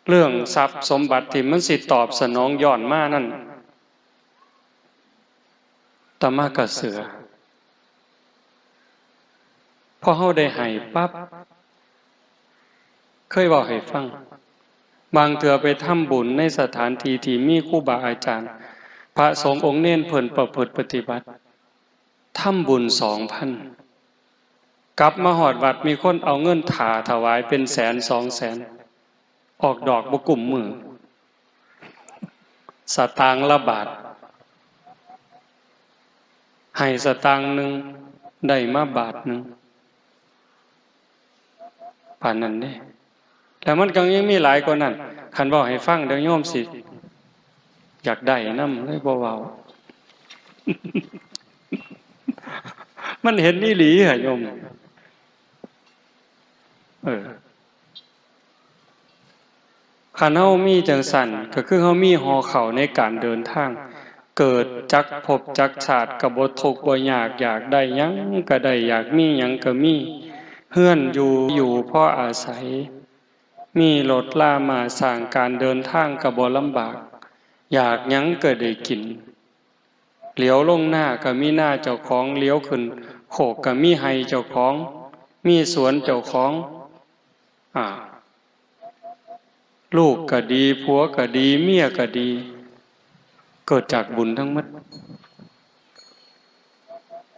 เรื่องทรัพย์สมบัติที่มันสิตอบสนองย้อนมานั่น อาตมาก็เชื่อ พอเฮาได้ให้ปั๊บ เคยเว้าให้ฟัง บางเทื่อไปทำบุญในสถานที่ที่มีครูบาอาจารย์ พระสงฆ์องค์เณรเพิ่นประพฤติปฏิบัติ ทำบุญสองพัน กลับมาฮอดวัดมีคนเอาเงินถ่าถวายเป็นแสนสองแสน ออกดอกบ่กุ้มมือ สตางค์ละบาท ให้สตางค์หนึ่ง ได้มาบาทหนึ่ง ปานนั้นเด้ แล้วมันก็ยังมีหลายกว่านั้น คันเว้าให้ฟังเดี๋ยวโยมสิ อยากได้นำ เลยบ่เว้า มันเห็นอีหลีอะโยม เออ คันเฮามีจั่งซั้น ก็คือเฮามีห่อข้าวในการเดินทาง เกิดจักภพจักชาติก็บ่ทุกข์บ่ยาก อยากได้หยังก็ได้ อยากมีหยังก็มี เฮือนอยู่ อยู่พออาศัย มีรถลาม้าช้าง การเดินทางก็บ่ลำบาก อยากหยังก็ได้กิน เหลียวลงนาก็มีนาเจ้าของ เหลียวขึ้น โคกก็มีไฮ่เจ้าของ มีสวนเจ้าของ อ่า ลูกก็ดี ผัวก็ดี เมียก็ดี เกิดจากบุญทั้งหมด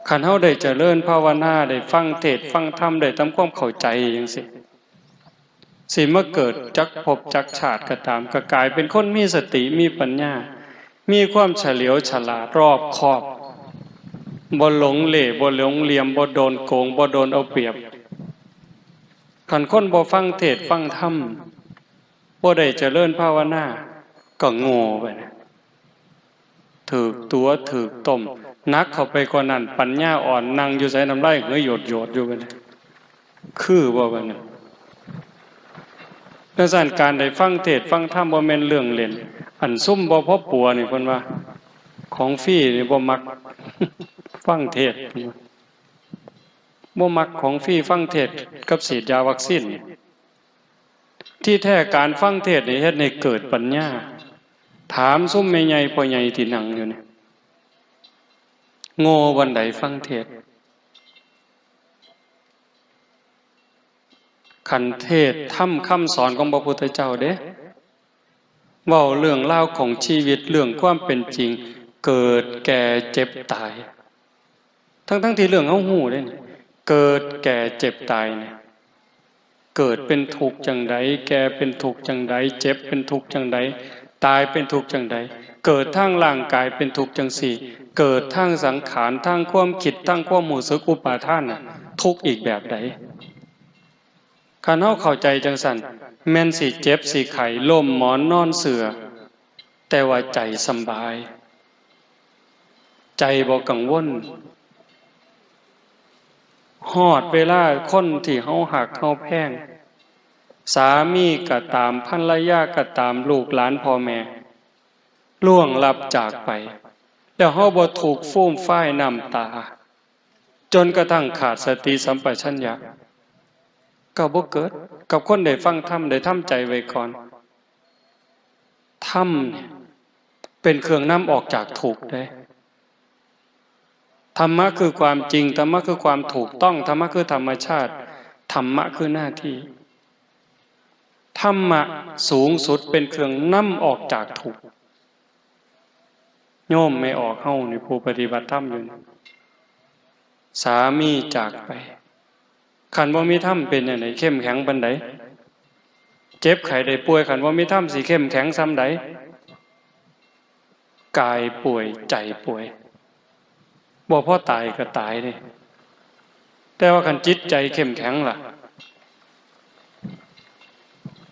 คันเฮาได้เจริญภาวนา ได้ฟังเทศน์ฟังธรรม ได้ทำความเข้าใจจั่งซี้ สิมาเกิดจักภพจักชาติก็ตาม ก็กลายเป็นคนมีสติ มีปัญญา มีความเฉลียวฉลาด รอบคอบ บ่หลงเหล่ บ่หลงเหลี่ยม บ่โดนโกง บ่โดนเอาเปรียบ คันคนบ่ฟังเทศน์ฟังธรรม บ่ได้เจริญภาวนา ก็โง่ไปนะ ถืกตั๋วถืกต้ม หนักเข้าไปกว่านั้น ปัญญาอ่อน นั่งอยู่ไสน้ำลายเหยโยดๆอยู่บัดนี้ คือบ่บัดนี้ จั่งซั้น การได้ฟังเทศน์ฟังธรรมบ่แม่นเรื่องเล่น อันซุมบ่พอปัวนี่เพิ่นว่า ของฟรีนี่บ่มัก ฟังเทศน์ บ่มักของฟรี ฟังเทศน์กับฉีดยาวัคซีนนี่ ที่แท้การฟังเทศน์นี่เฮ็ดให้เกิดปัญญา ถามซุมแม่ใหญ่พ่อใหญ่ที่นั่งอยู่นี่ โง่บ่อนใดฟังเทศน์ คันเทศน์ธรรมคำสอนของพระพุทธเจ้าเด้ เว้าเรื่องราวของชีวิต เรื่องความเป็นจริง เกิดแก่เจ็บตาย ทั้งๆที่เรื่องเฮาฮู้เด้นี่ เกิดแก่เจ็บตายนี่ เกิดเป็นทุกข์จั่งใด แก่เป็นทุกข์จั่งใด เจ็บเป็นทุกข์จั่งใด ตายเป็นทุกข์จั่งใด เกิดทางร่างกายเป็นทุกข์จั่งซี้ เกิดทางสังขาร ทางความคิด ทางความรู้สึกอุปาทานน่ะ ทุกข์อีกแบบใด คันเฮาเข้าใจจั่งซั้น แม่นสิเจ็บสิไข้ ล้มหมอนนอนเสื่อ แต่ว่าใจสำบาย ใจบ่กังวล ฮอดเวลาคนที่เฮาฮักเฮาแพง สามีก็ตาม ภรรยาก็ตาม ลูกหลานพ่อแม่ ล่วงลับจากไป แล้วเฮาบ่ทุกข์ฟูมฟายน้ำตา จนกระทั่งขาดสติสัมปชัญญะ ก็บ่เกิดกับคนได้ฟังธรรม ได้ทำใจไว้ก่อน ธรรมเนี่ยเป็นเครื่องนำออกจากทุกข์เด้ ธรรมะคือความจริง ธรรมะคือความถูกต้อง ธรรมะคือธรรมชาติ ธรรมะคือหน้าที่ ธรรมะสูงสุดเป็นเครื่องนำออกจากทุกข์ โยมแม่ออกเฮานี่ ผู้ปฏิบัติธรรมอยู่นี่ สามีจากไป คันบ่มีธรรมเป็นจั่งใด เข้มแข็งปานใด เจ็บไข้ได้ป่วย คันบ่มีธรรมสิเข้มแข็งส่ำใด กายป่วย ใจป่วย บ่พอตายก็ตายเด้ แต่ว่าคันจิตใจเข้มแข็งล่ะ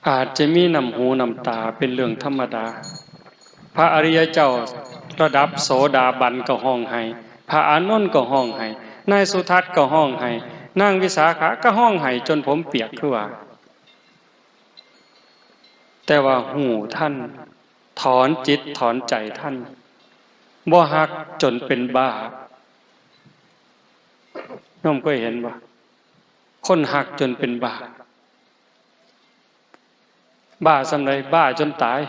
อาจจะมีน้ำหูน้ำตาเป็นเรื่องธรรมดา พระอริยเจ้าระดับโสดาบันก็ฮ้องไห้ พระอานนท์ก็ฮ้องไห้ นายสุทัศน์ก็ฮ้องไห้ นางวิสาขาก็ฮ้องไห้จนผมเปียกคือว่า แต่ว่าฮู้ทัน ถอนจิตถอนใจทัน บ่ฮักจนเป็นบ้า โยมเคยเห็นบ่ คนฮักจนเป็นบ้า บ้าส่ำใด บ้าจนตาย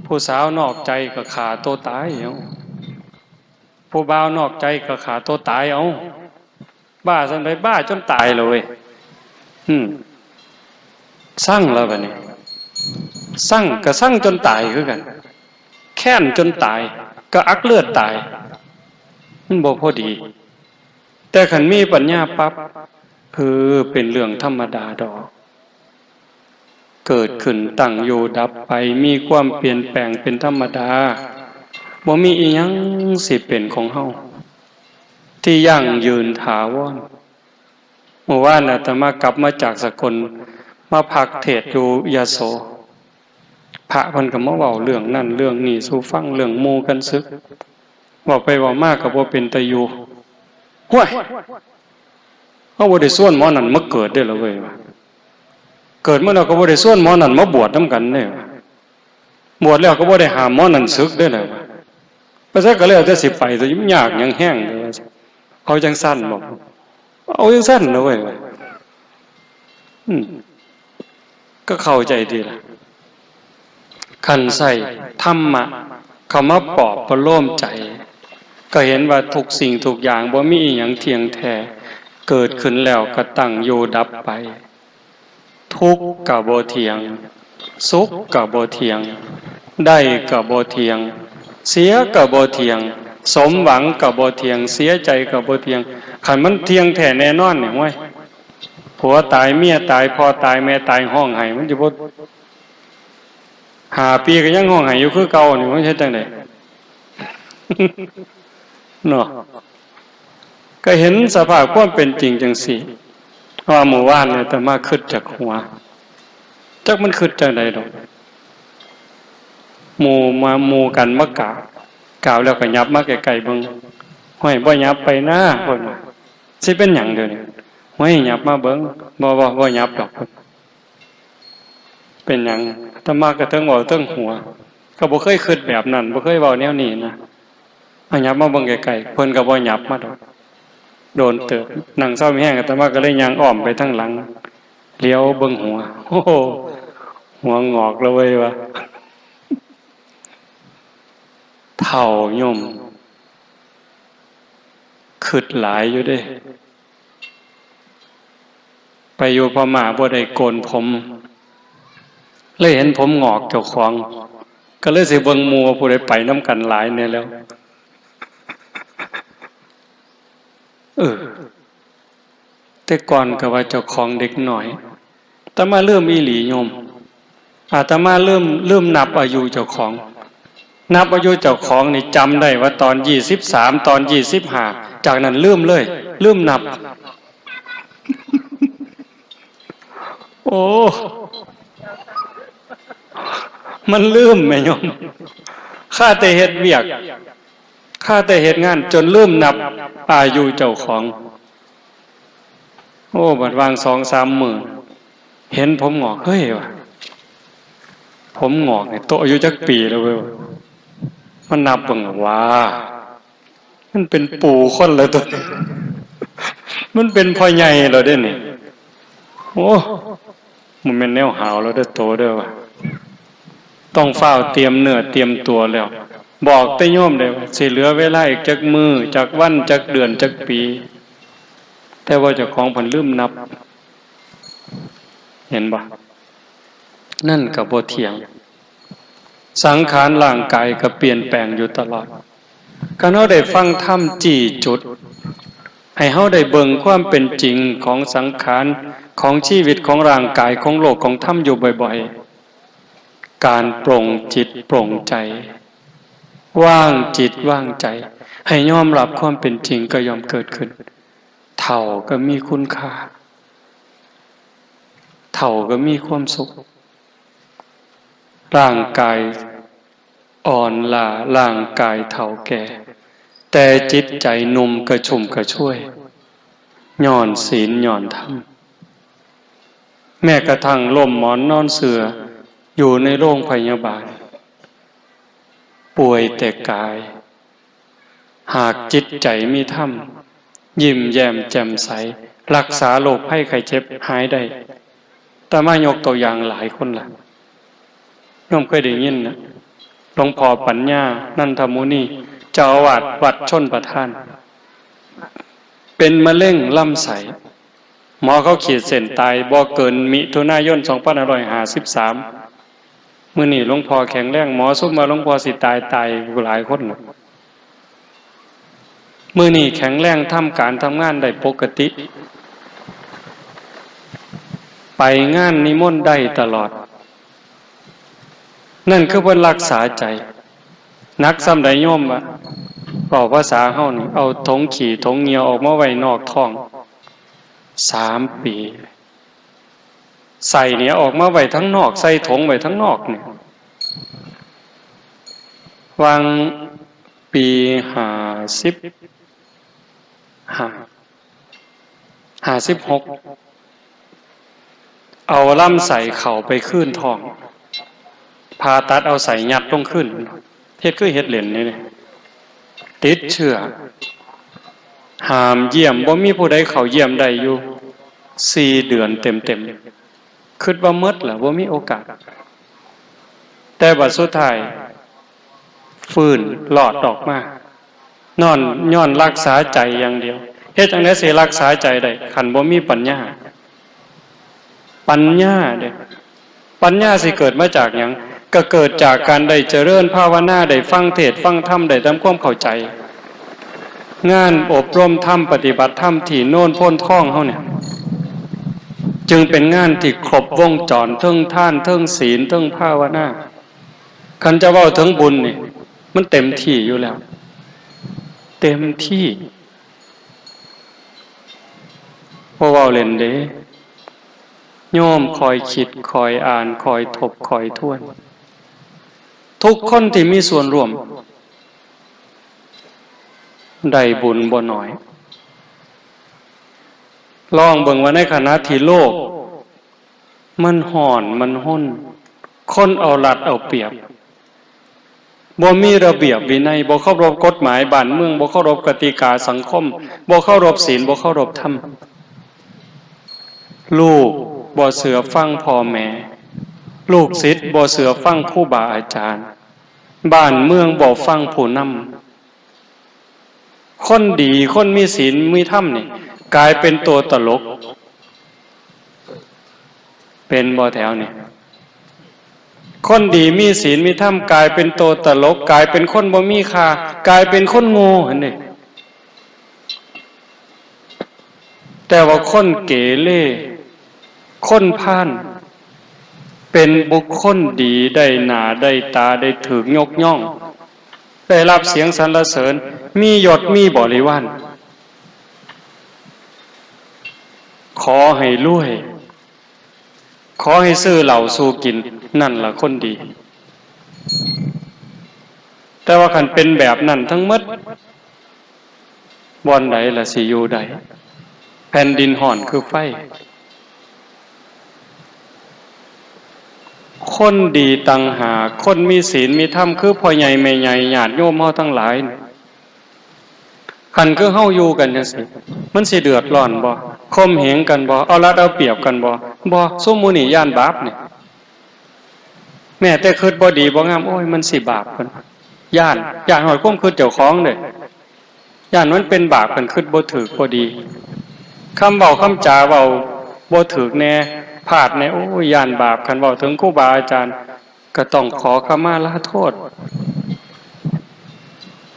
ผู้สาวนอกใจก็ฆ่าตัวตายเอา ผู้บ่าวนอกใจก็ฆ่าตัวตายเอา บ้าส่ำใด บ้าจนตายเลย อืม ซังแล้วบัดนี้ ซังก็ซังจนตายคือกัน แค้นจนตาย ก็อักเลือดตาย มันบ่พอดี แต่คันมีปัญญาปั๊บ เออ เป็นเรื่องธรรมดาดอก เกิดขึ้นตั้งอยู่ดับไป มีความเปลี่ยนแปลงเป็นธรรมดา บ่มีอีหยังสิเป็นของเฮา ที่ยั่งยืนถาวร เมื่อวานอาตมากลับมาจากสกล มาพักเทศน์อยู่ยโส พระเพิ่นก็มาเว้าเรื่องนั้นเรื่องนี้สู่ฟัง เรื่องหมู่กันสึก เว้าไปเว้ามาก็บ่เป็นตาอยู่ ห้วย เฮาบ่ได้ชวนหมอนั่นมาเกิดเด้อล่ะเว้ย เกิดมาแล้วก็บ่ได้ชวนหมอนั่นมาบวชนำกันเด้อ บวชแล้วก็บ่ได้ห้ามหมอนั่นสึกเด้อล่ะ ไปไสก็แล้วแต่สิไป แต่มันยากหยังแฮงเด้อ เอาจั่งซั่นบ่ เอาจั่งซั่นนะเว้ย อืม ก็เข้าใจดีล่ะ คันใช้ธรรมะเข้ามาปลอบประโลมใจ ก็เห็นว่าทุกสิ่งทุกอย่างบ่มีอิหยังเที่ยงแท้ เกิดขึ้นแล้วก็ตั้งอยู่ดับไป ทุกข์ก็บ่เที่ยง สุขก็บ่เที่ยง ได้ก็บ่เที่ยง เสียก็บ่เที่ยง สมหวังก็บ่เที่ยง เสียใจก็บ่เที่ยง คันมันเที่ยงแท้แน่นอนนี่ โอ้ย ผัวตาย เมียตาย พ่อตาย แม่ตาย ฮ้องไห้ มันสิบ่ ห้าปีก็ยังฮ้องไห้อยู่คือเก่านี่ มันเฮ็ดจั่งใด เนาะ ก็เห็นสภาพความเป็นจริงจั่งซี้ ว่ามื้อวานเนี่ยอาตมาคิดจากหัว จักมันคิดจั่งใดดอก หมู่มา หมู่กันมากราบ กราบแล้วก็หยับมาใกล้ๆเบิ่ง ห้วย บ่หยับไปนะ เพิ่นว่า สิเป็นหยังเดี๋ยวนี้ ห้วย หยับมาเบิ่ง บ่ บ่ บ่หยับดอก เพิ่น เป็นหยัง อาตมาก็เทิงเว้าเทิงหัว ก็บ่เคยคิดแบบนั้น บ่เคยเว้าแนวนี้นะ เอาหยับมาเบิ่งใกล้ๆ เพิ่นก็บ่หยับมาดอก โดนเติบ นั่งเซามีแฮง อาตมาก็เลยย่างอ้อมไปทางหลัง เหลียวเบิ่งหัว โอ้โห หัวงอกแล้วเว้ย ว่า เฒ่าโยม คิดหลายอยู่เด้ ไปอยู่พม่าบ่ได้โกนผม เลยเห็นผมงอกเจ้าของ ก็เลยสิเบิ่งหมู่ว่าผู้ใดไปนำกันหลายแน่แล้ว เออ แต่ก่อนก็ว่าเจ้าของเด็กน้อย แต่มาลืมอีหลีโยม อาตมาลืม ลืมนับอายุเจ้าของ นับอายุเจ้าของนี่จำได้ว่าตอนยี่สิบสาม ตอนยี่สิบห้า จากนั้นลืมเลย ลืมนับ โอ้ มันลืมแม่โยม ข้าแต่เฮ็ดเวียก ข้าแต่เฮ็ดงานจนลืมนับอายุเจ้าของ โอ้ บัดวางสองสามมื้อ เห็นผมงอก เฮ้ย ว่ะ ผมงอกเนี่ย โตอายุจักปีแล้วเว้ย มันนับเบิ่งว่า มันเป็นปู่คนแล้วตัวนี้ มันเป็นพ่อใหญ่แล้วเด้นี่ โอ้ มันเป็นแนวหาวแล้วเด้อโตเด้อว่ะ ต้องฟ้าวเตรียมเนื้อเตรียมตัวแล้ว บอกแต่โยมได้ว่าสิเหลือเวลาอีกจักมื้อ จักวัน จักเดือน จักปี แต่ว่าเจ้าของเพิ่นลืมนับ เห็นบ่ นั่นก็บ่เที่ยง สังขารร่างกายก็เปลี่ยนแปลงอยู่ตลอด คันเฮาได้ฟังธรรมจี้จุด ให้เฮาได้เบิ่งความเป็นจริงของสังขาร ของชีวิต ของร่างกาย ของโลก ของธรรมอยู่บ่อยๆ การปลงจิตปลงใจ วางจิตวางใจ ให้ยอมรับความเป็นจริงก็ย่อมเกิดขึ้น เฒ่าก็มีคุณค่า เฒ่าก็มีความสุข ร่างกายอ่อนล้า ร่างกายเฒ่าแก่ แต่จิตใจหนุ่มกระชุ่มกระชวย ย้อนศีลย้อนธรรม แม้กระทั่งล้มหมอนนอนเสื่ออยู่ในโรงพยาบาล ป่วยแต่กาย หากจิตใจมีธรรม ยิ้มแย้มแจ่มใส รักษาโรคภัยไข้เจ็บหายได้ อาตมายกตัวอย่างหลายคนละ โยมเคยได้ยินนะ หลวงพ่อปัญญา นันทมุนี เจ้าอาวาสวัดชลประทาน เป็นมะเร็งลำไส้ หมอเขาขีดเส้นตายบ่เกินมิถุนายน สองพันห้าร้อยห้าสิบสาม มื้อนี้หลวงพ่อแข็งแรง หมอซุมว่าหลวงพ่อสิตาย ตายหลายคนแล้ว มื้อนี้แข็งแรง ทำการทำงานได้ปกติ ไปงานนิมนต์ได้ตลอด นั่นคือเพิ่นรักษาใจ หนักส่ำใดโยมวะ เว้าภาษาเฮานี่ เอาถงขี้ถงเหยี่ยวออกมาไว้นอกท้อง สามปี ไส้เนี่ยออกมาไว้ทั้งนอก ใส่ถงไว้ทั้งนอกเนี่ย วางปีห้าสิบห้า ห้าสิบหก เอาลำไส้เข้าไปคืนท้อง ผ่าตัดเอาไส้ยัดลงคืน เฮ็ดคือเฮ็ดเล่นนี่ ติดเชื้อ ห้ามเยี่ยม บ่มีผู้ใดเข้าเยี่ยมได้อยู่ สี่เดือนเต็มๆ คิดว่าหมดแล้ว บ่มีโอกาส แต่บัดสุดท้าย ฟื้นรอดออกมา นอน ย้อนรักษาใจอย่างเดียว เฮ็ดจั่งใด๋สิรักษาใจได้ คันบ่มีปัญญา ปัญญาเด้ ปัญญาสิเกิดมาจากหยัง ก็เกิดจากการได้เจริญภาวนา ได้ฟังเทศน์ฟังธรรม ได้ทำความเข้าใจ งานอบรมธรรม ปฏิบัติธรรมที่โนนโพนทองเฮาเนี่ย จึงเป็นงานที่ครบวงจร เทิงทาน เทิงศีล เทิงภาวนา คันจะเว้าถึงบุญนี่ มันเต็มที่อยู่แล้ว เต็มที่ บ่เว้าเล่นเด้ โยมคอยคิด คอยอ่าน คอยทบ คอยทวน ทุกคนที่มีส่วนร่วม ได้บุญบ่น้อย ลองเบิ่งว่าในขณะที่โลก มันฮ้อน มันฮน คนเอารัดเอาเปรียบ บ่มีระเบียบวินัย บ่เคารพกฎหมายบ้านเมือง บ่เคารพกติกาสังคม บ่เคารพศีล บ่เคารพธรรม ลูกบ่เชื่อฟังพ่อแม่ ลูกศิษย์บ่เชื่อฟังครูบาอาจารย์ บ้านเมืองบ่ฟังผู้นำ คนดี คนมีศีล มีธรรมนี่ กลายเป็นตัวตลก เป็นบ่แถวนี่ คนดีมีศีลมีธรรม กลายเป็นตัวตลก กลายเป็นคนบ่มีค่า กลายเป็นคนโง่หั่นเด้ แต่ว่าคนเกเร คนพาล เป็นบุคคลดี ได้หน้าได้ตา ได้ถูกยกย่อง ได้รับเสียงสรรเสริญ มียศมีบริวาร ขอให้รวย ขอให้ซื้อเหล้าสู่กิน นั่นล่ะคนดี แต่ว่าคันเป็นแบบนั้นทั้งหมด บ่อนใดล่ะสิอยู่ได้ แผ่นดินฮ้อนคือไฟ คนดีต่างหาก คนมีศีลมีธรรม คือพ่อใหญ่แม่ใหญ่ ญาติโยมเฮาทั้งหลาย คันคือเฮาอยู่กันจั่งซี้ มันสิเดือดร้อนบ่ ข่มเหงกันบ่ เอารัดเอาเปรียบกันบ่ บ่ ซุมหมู่นี้ย้านบาปนี่ แม้แต่คิดบ่ดีบ่งาม โอ้ย มันสิบาป เพิ่นย้าน ย้านฮอดความคิดเจ้าของเด้ ย้านมันเป็นบาป คันคิดบ่ถูกบ่ดี คำเว้าคำจาเว้าบ่ถูกแน่ พลาดแน่ โอ้ย ย้านบาป คันเว้าถึงครูบาอาจารย์ ก็ต้องขอขมาลาโทษ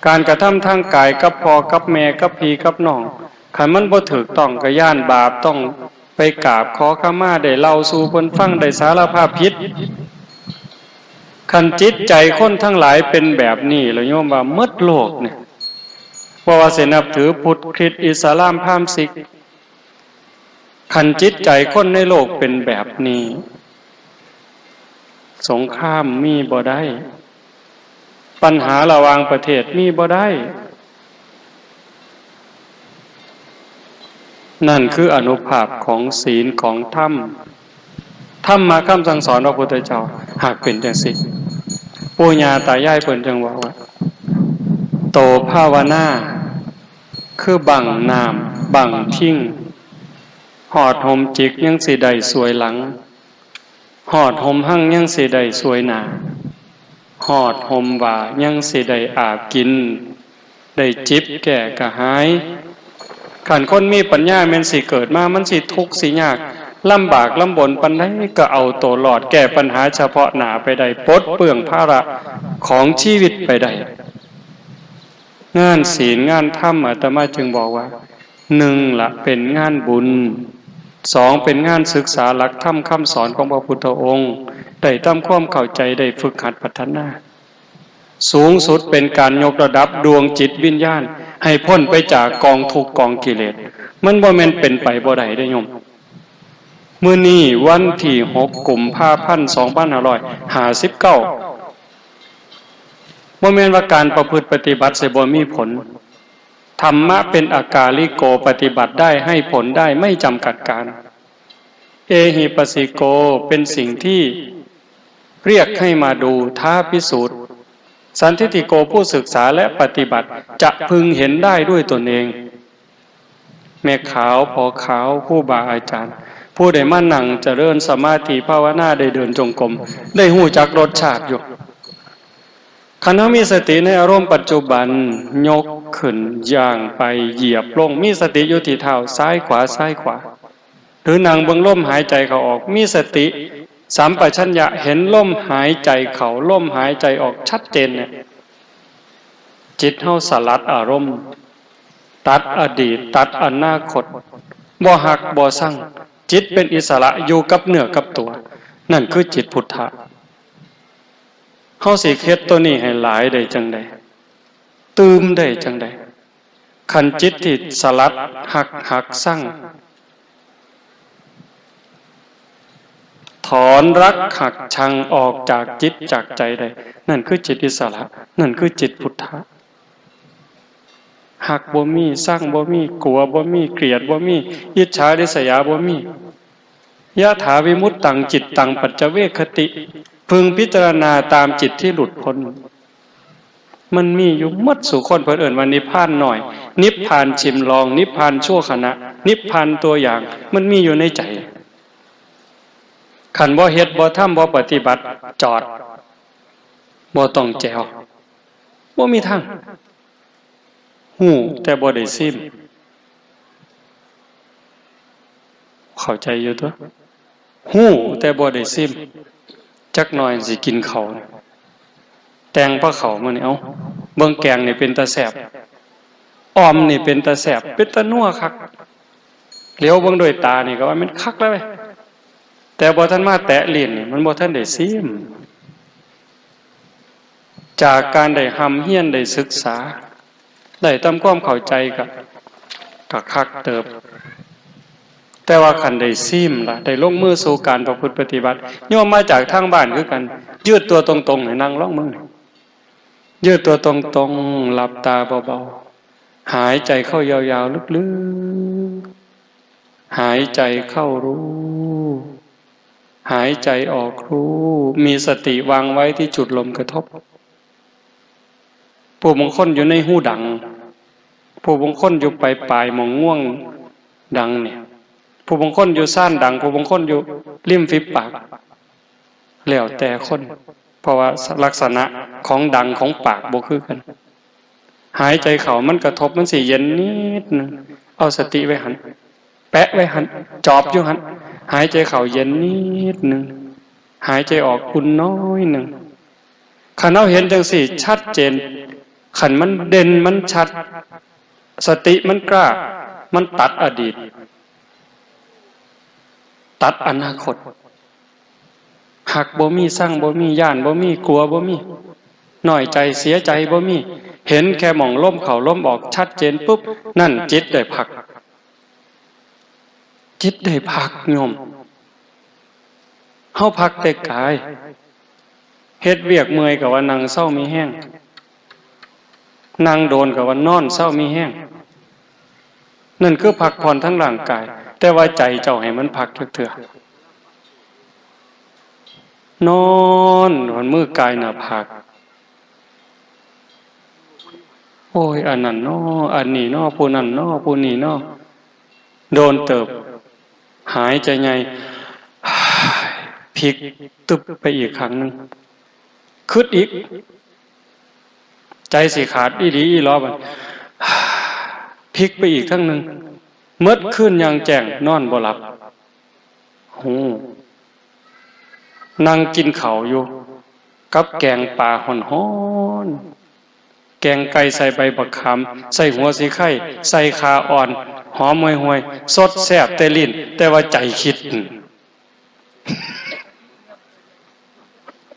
การกระทำทางกายกับพ่อกับแม่กับพี่กับน้อง คันมันบ่ถูกต้องก็ย้านบาป ต้องไปกราบขอขมา ได้เล่าสู่เพิ่นฟัง ได้สารภาพผิด คันจิตใจคนทั้งหลายเป็นแบบนี้ แล้วโยมว่าหมดโลกเนี่ย บ่ว่าสินับถือพุทธ คริสต์ อิสลาม พราหมณ์ ซิก คันจิตใจคนในโลกเป็นแบบนี้ สงครามมีบ่ได้ ปัญหาระหว่างประเทศมีบ่ได้ นั่นคืออานุภาพของศีลของธรรม ธรรมะคำสั่งสอนพระพุทธเจ้า หากเป็นจั่งซี้ ปู่ย่าตายายเพิ่นจั่งว่า ว่า โตภาวนา คือบั้งน้ำบั้งทิง ฮอดห่มจิกยังสิได้ส่วยหลัง ฮอดห่มฮังยังสิได้ส่วยหน้า ฮอดห่มว่ายังสิได้อาบกิน ได้จิบแก้กระหาย คันคนมีปัญญาแม่นสิเกิดมา มันสิทุกข์สิยาก ลำบากลำบนปานใดก็เอาตัวรอด แก้ปัญหาเฉพาะหน้าไปได้ ปลดเปลื้องภาระของชีวิตไปได้ งานศีลงานธรรม อาตมาจึงบอกว่า หนึ่งละเป็นงานบุญ สองเป็นงานศึกษาหลักธรรมคำสอนของพระพุทธองค์ ได้ทำความเข้าใจ ได้ฝึกหัดพัฒนา สูงสุดเป็นการยกระดับดวงจิตวิญญาณ ให้พ้นไปจากกองทุกข์กองกิเลส มันบ่แม่นเป็นไปบ่ได้เด้โยม มื้อนี้วันที่หกกุมภาพันธ์สองพันห้าร้อยห้าสิบเก้า บ่แม่นว่าการประพฤติปฏิบัติสิบ่มีผล ธรรมะเป็นอากาลิโก ปฏิบัติได้ ให้ผลได้ ไม่จำกัดกาล เอหิปัสสิโก เป็นสิ่งที่เรียกให้มาดู ท้าพิสูจน์ สันทิฏฐิโก ผู้ศึกษาและปฏิบัติ จะพึงเห็นได้ด้วยตนเอง แม่ขาว พ่อขาว ครูบาอาจารย์ ผู้ได้มานั่งเจริญสมาธิภาวนา ได้เดินจงกรม ได้ฮู้จักรสชาติอยู่ คันเฮามีสติในอารมณ์ปัจจุบัน ยก ขึ้น ย่างไป เหยียบลง มีสติอยู่ที่เท้า ซ้ายขวา ซ้ายขวา หรือนั่งเบิ่งลมหายใจเข้าออก มีสติสัมปชัญญะเห็นลมหายใจเข้า ลมหายใจออกชัดเจนเนี่ย จิตเฮาสลัดอารมณ์ ตัดอดีต ตัดอนาคต บ่ฮักบ่ซัง จิตเป็นอิสระอยู่กับเนื้อกับตัว นั่นคือจิตพุทธะ เฮาสิเฮ็ดตัวนี้ให้หลายได้จั่งใด ตื่มได้จั่งใด คันจิตที่สลัดฮัก ฮักซัง ถอนรักฮักชังออกจากจิตจากใจได้ นั่นคือจิตอิสระ นั่นคือจิตพุทธะ ฮักบ่มี ซังบ่มี กลัวบ่มี เกลียดบ่มี อิจฉาริษยาบ่มี ยะถาวิมุตตังจิตตังปัจจเวกขติ พึงพิจารณาตามจิตที่หลุดพ้น มันมีอยู่หมดสู่คน เพิ่นเอิ้นว่านิพพานน้อย นิพพานชิมลอง นิพพานชั่วขณะ นิพพานตัวอย่าง มันมีอยู่ในใจ คันบ่เฮ็ด บ่ทำ บ่ปฏิบัติ จอด บ่ต้องแจ๋ว บ่มีทาง ฮู้แต่บ่ได้ซิม เข้าใจอยู่ตั๊ว ฮู้แต่บ่ได้ซิม จักหน่อยสิกินข้าว แต่งพาข้าวมานี่ เอ้า เบิ่งแกงนี่เป็นตาแซ่บ อ่อมนี่เป็นตาแซ่บ เป็นตานัวคัก เหลียวเบิ่งด้วยตานี่ก็ว่ามันคักแล้วเว้ย แต่บ่ทันมาแตะลิ้นนี่ มันบ่ทันได้ซิม จากการได้ร่ำเรียนได้ศึกษา ได้ทำความเข้าใจก็ ก็คักเติบ แต่ว่าคันได้ซิมล่ะ ได้ลงมือสู่การประพฤติปฏิบัติ โยมมาจากทางบ้านคือกัน ยืดตัวตรงๆ ให้นั่งลองมึง ยืดตัวตรงๆ หลับตาเบาๆ หายใจเข้ายาวๆ ลึกๆ หายใจเข้ารู้ หายใจออกรู้ มีสติวางไว้ที่จุดลมกระทบ ผู้บางคนอยู่ในฮูดัง ผู้บางคนอยู่ปลายๆ หม่องงวงดังเนี่ย ผู้บางคนอยู่ซ่านดัง ผู้บางคนอยู่ริมฝีปาก แล้วแต่คน เพราะว่าลักษณะของดังของปากบ่คือกัน หายใจเข้ามันกระทบ มันสิเย็นนิดนึง เอาสติไว้หั่น แปะไว้หั่น จอบอยู่หั่น หายใจเข้าเย็นนิดนึง หายใจออกอุ่นน้อยนึง คันเฮาเห็นจั่งซี้ชัดเจน คันมันเด่นมันชัด สติมันกล้า มันตัดอดีต ตัดอนาคต ฮักบ่มี ซังบ่มี ย้านบ่มี กลัวบ่มี น้อยใจ เสียใจบ่มี เห็นแค่หม่องลมเข้าลมออกชัดเจนปุ๊บ นั่นจิตได้พัก จิตได้พักโยม เฮาพักแต่กาย เฮ็ดเวียกเมื่อยก็ว่านั่งเซามีแฮง นั่งโดนก็ว่านอนเซามีแฮง นั่นคือพักผ่อนทางร่างกาย แต่ว่าใจเจ้าให้มันพักจักเทื่อ นอน หอนมือกายหน้าผาก โอ้ย อันนั้นน้อ อันนี้น้อ ผู้นั้นน้อ ผู้นี้น้อ โดนเติบ หายใจใหญ่ พลิกตึบไปอีกครั้งหนึ่ง คิดอีก ใจสิขาดอีหลีอีหลอบัด พลิกไปอีกครั้งหนึ่ง เมิดคืนอย่างแจ้ง นอนบ่หลับ ฮู้ นั่งกินข้าวอยู่ กับแกงปลาฮ้อนๆ แกงไก่ใส่ใบบักขาม ใส่หัวสีไข่ ใส่ข่าอ่อน หอมห่วยๆ สดแซ่บแต่ลิ้น แต่ว่าใจคิด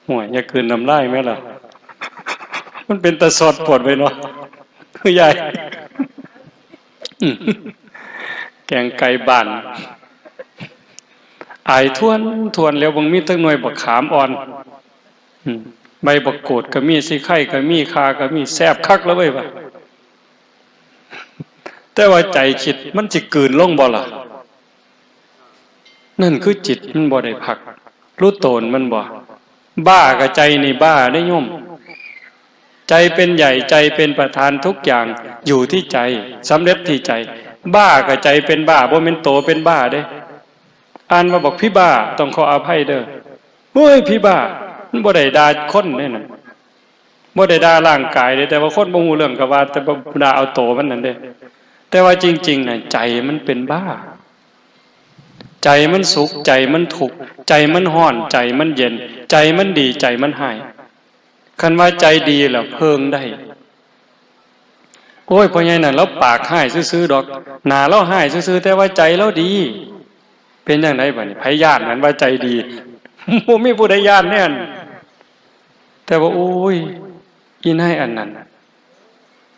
ห่วย อย่ากลืนน้ำลายแม่ล่ะ มันเป็นตาสดโพดไปเนาะ คุณยาย แกงไก่บ้าน อายทวนทวนแล้ว บ่มีแต่หน่วยบักขามอ่อน อืม ใบบักกูดก็มี สีไข่ก็มี ข่าก็มี แซ่บคักแล้วเว้ยว่ะ แต่ว่าใจคิดมันสิกลืนลงบ่ล่ะ นั่นคือจิตมันบ่ได้พัก รู้โตนมันบ่ บ้ากับใจนี่บ้าได้โยม ใจเป็นใหญ่ ใจเป็นประธาน ทุกอย่างอยู่ที่ใจ สำเร็จที่ใจ บ้ากับใจเป็นบ้า บ่แม่นโตเป็นบ้าเด้ อ่านว่าบอกพี่บ้า ต้องขออภัยเด้อ โอ้ย พี่บ้า มันบ่ได้ด่าคนเด้นั่น บ่ได้ด่าร่างกายเด้ แต่ว่าคนบ่ฮู้เรื่องก็ว่า แต่บ่ด่าเอาโตมันนั่นเด้ แต่ว่าจริงๆน่ะ ใจมันเป็นบ้า ใจมันสุข ใจมันทุกข์ ใจมันร้อน ใจมันเย็น ใจมันดี ใจมันร้าย คันว่าใจดีล่ะเพิ่งได้ โอ้ย พ่อใหญ่นั่นลาวปากร้ายซื่อๆดอก หน้าลาวร้ายซื่อๆ แต่ว่าใจลาวดี เป็นจั่งใดบัดนี้ ไผย้านหั้นว่าใจดี บ่มีผู้ใดย้านแน่น แต่ว่า โอ้ย อีนายอันนั้น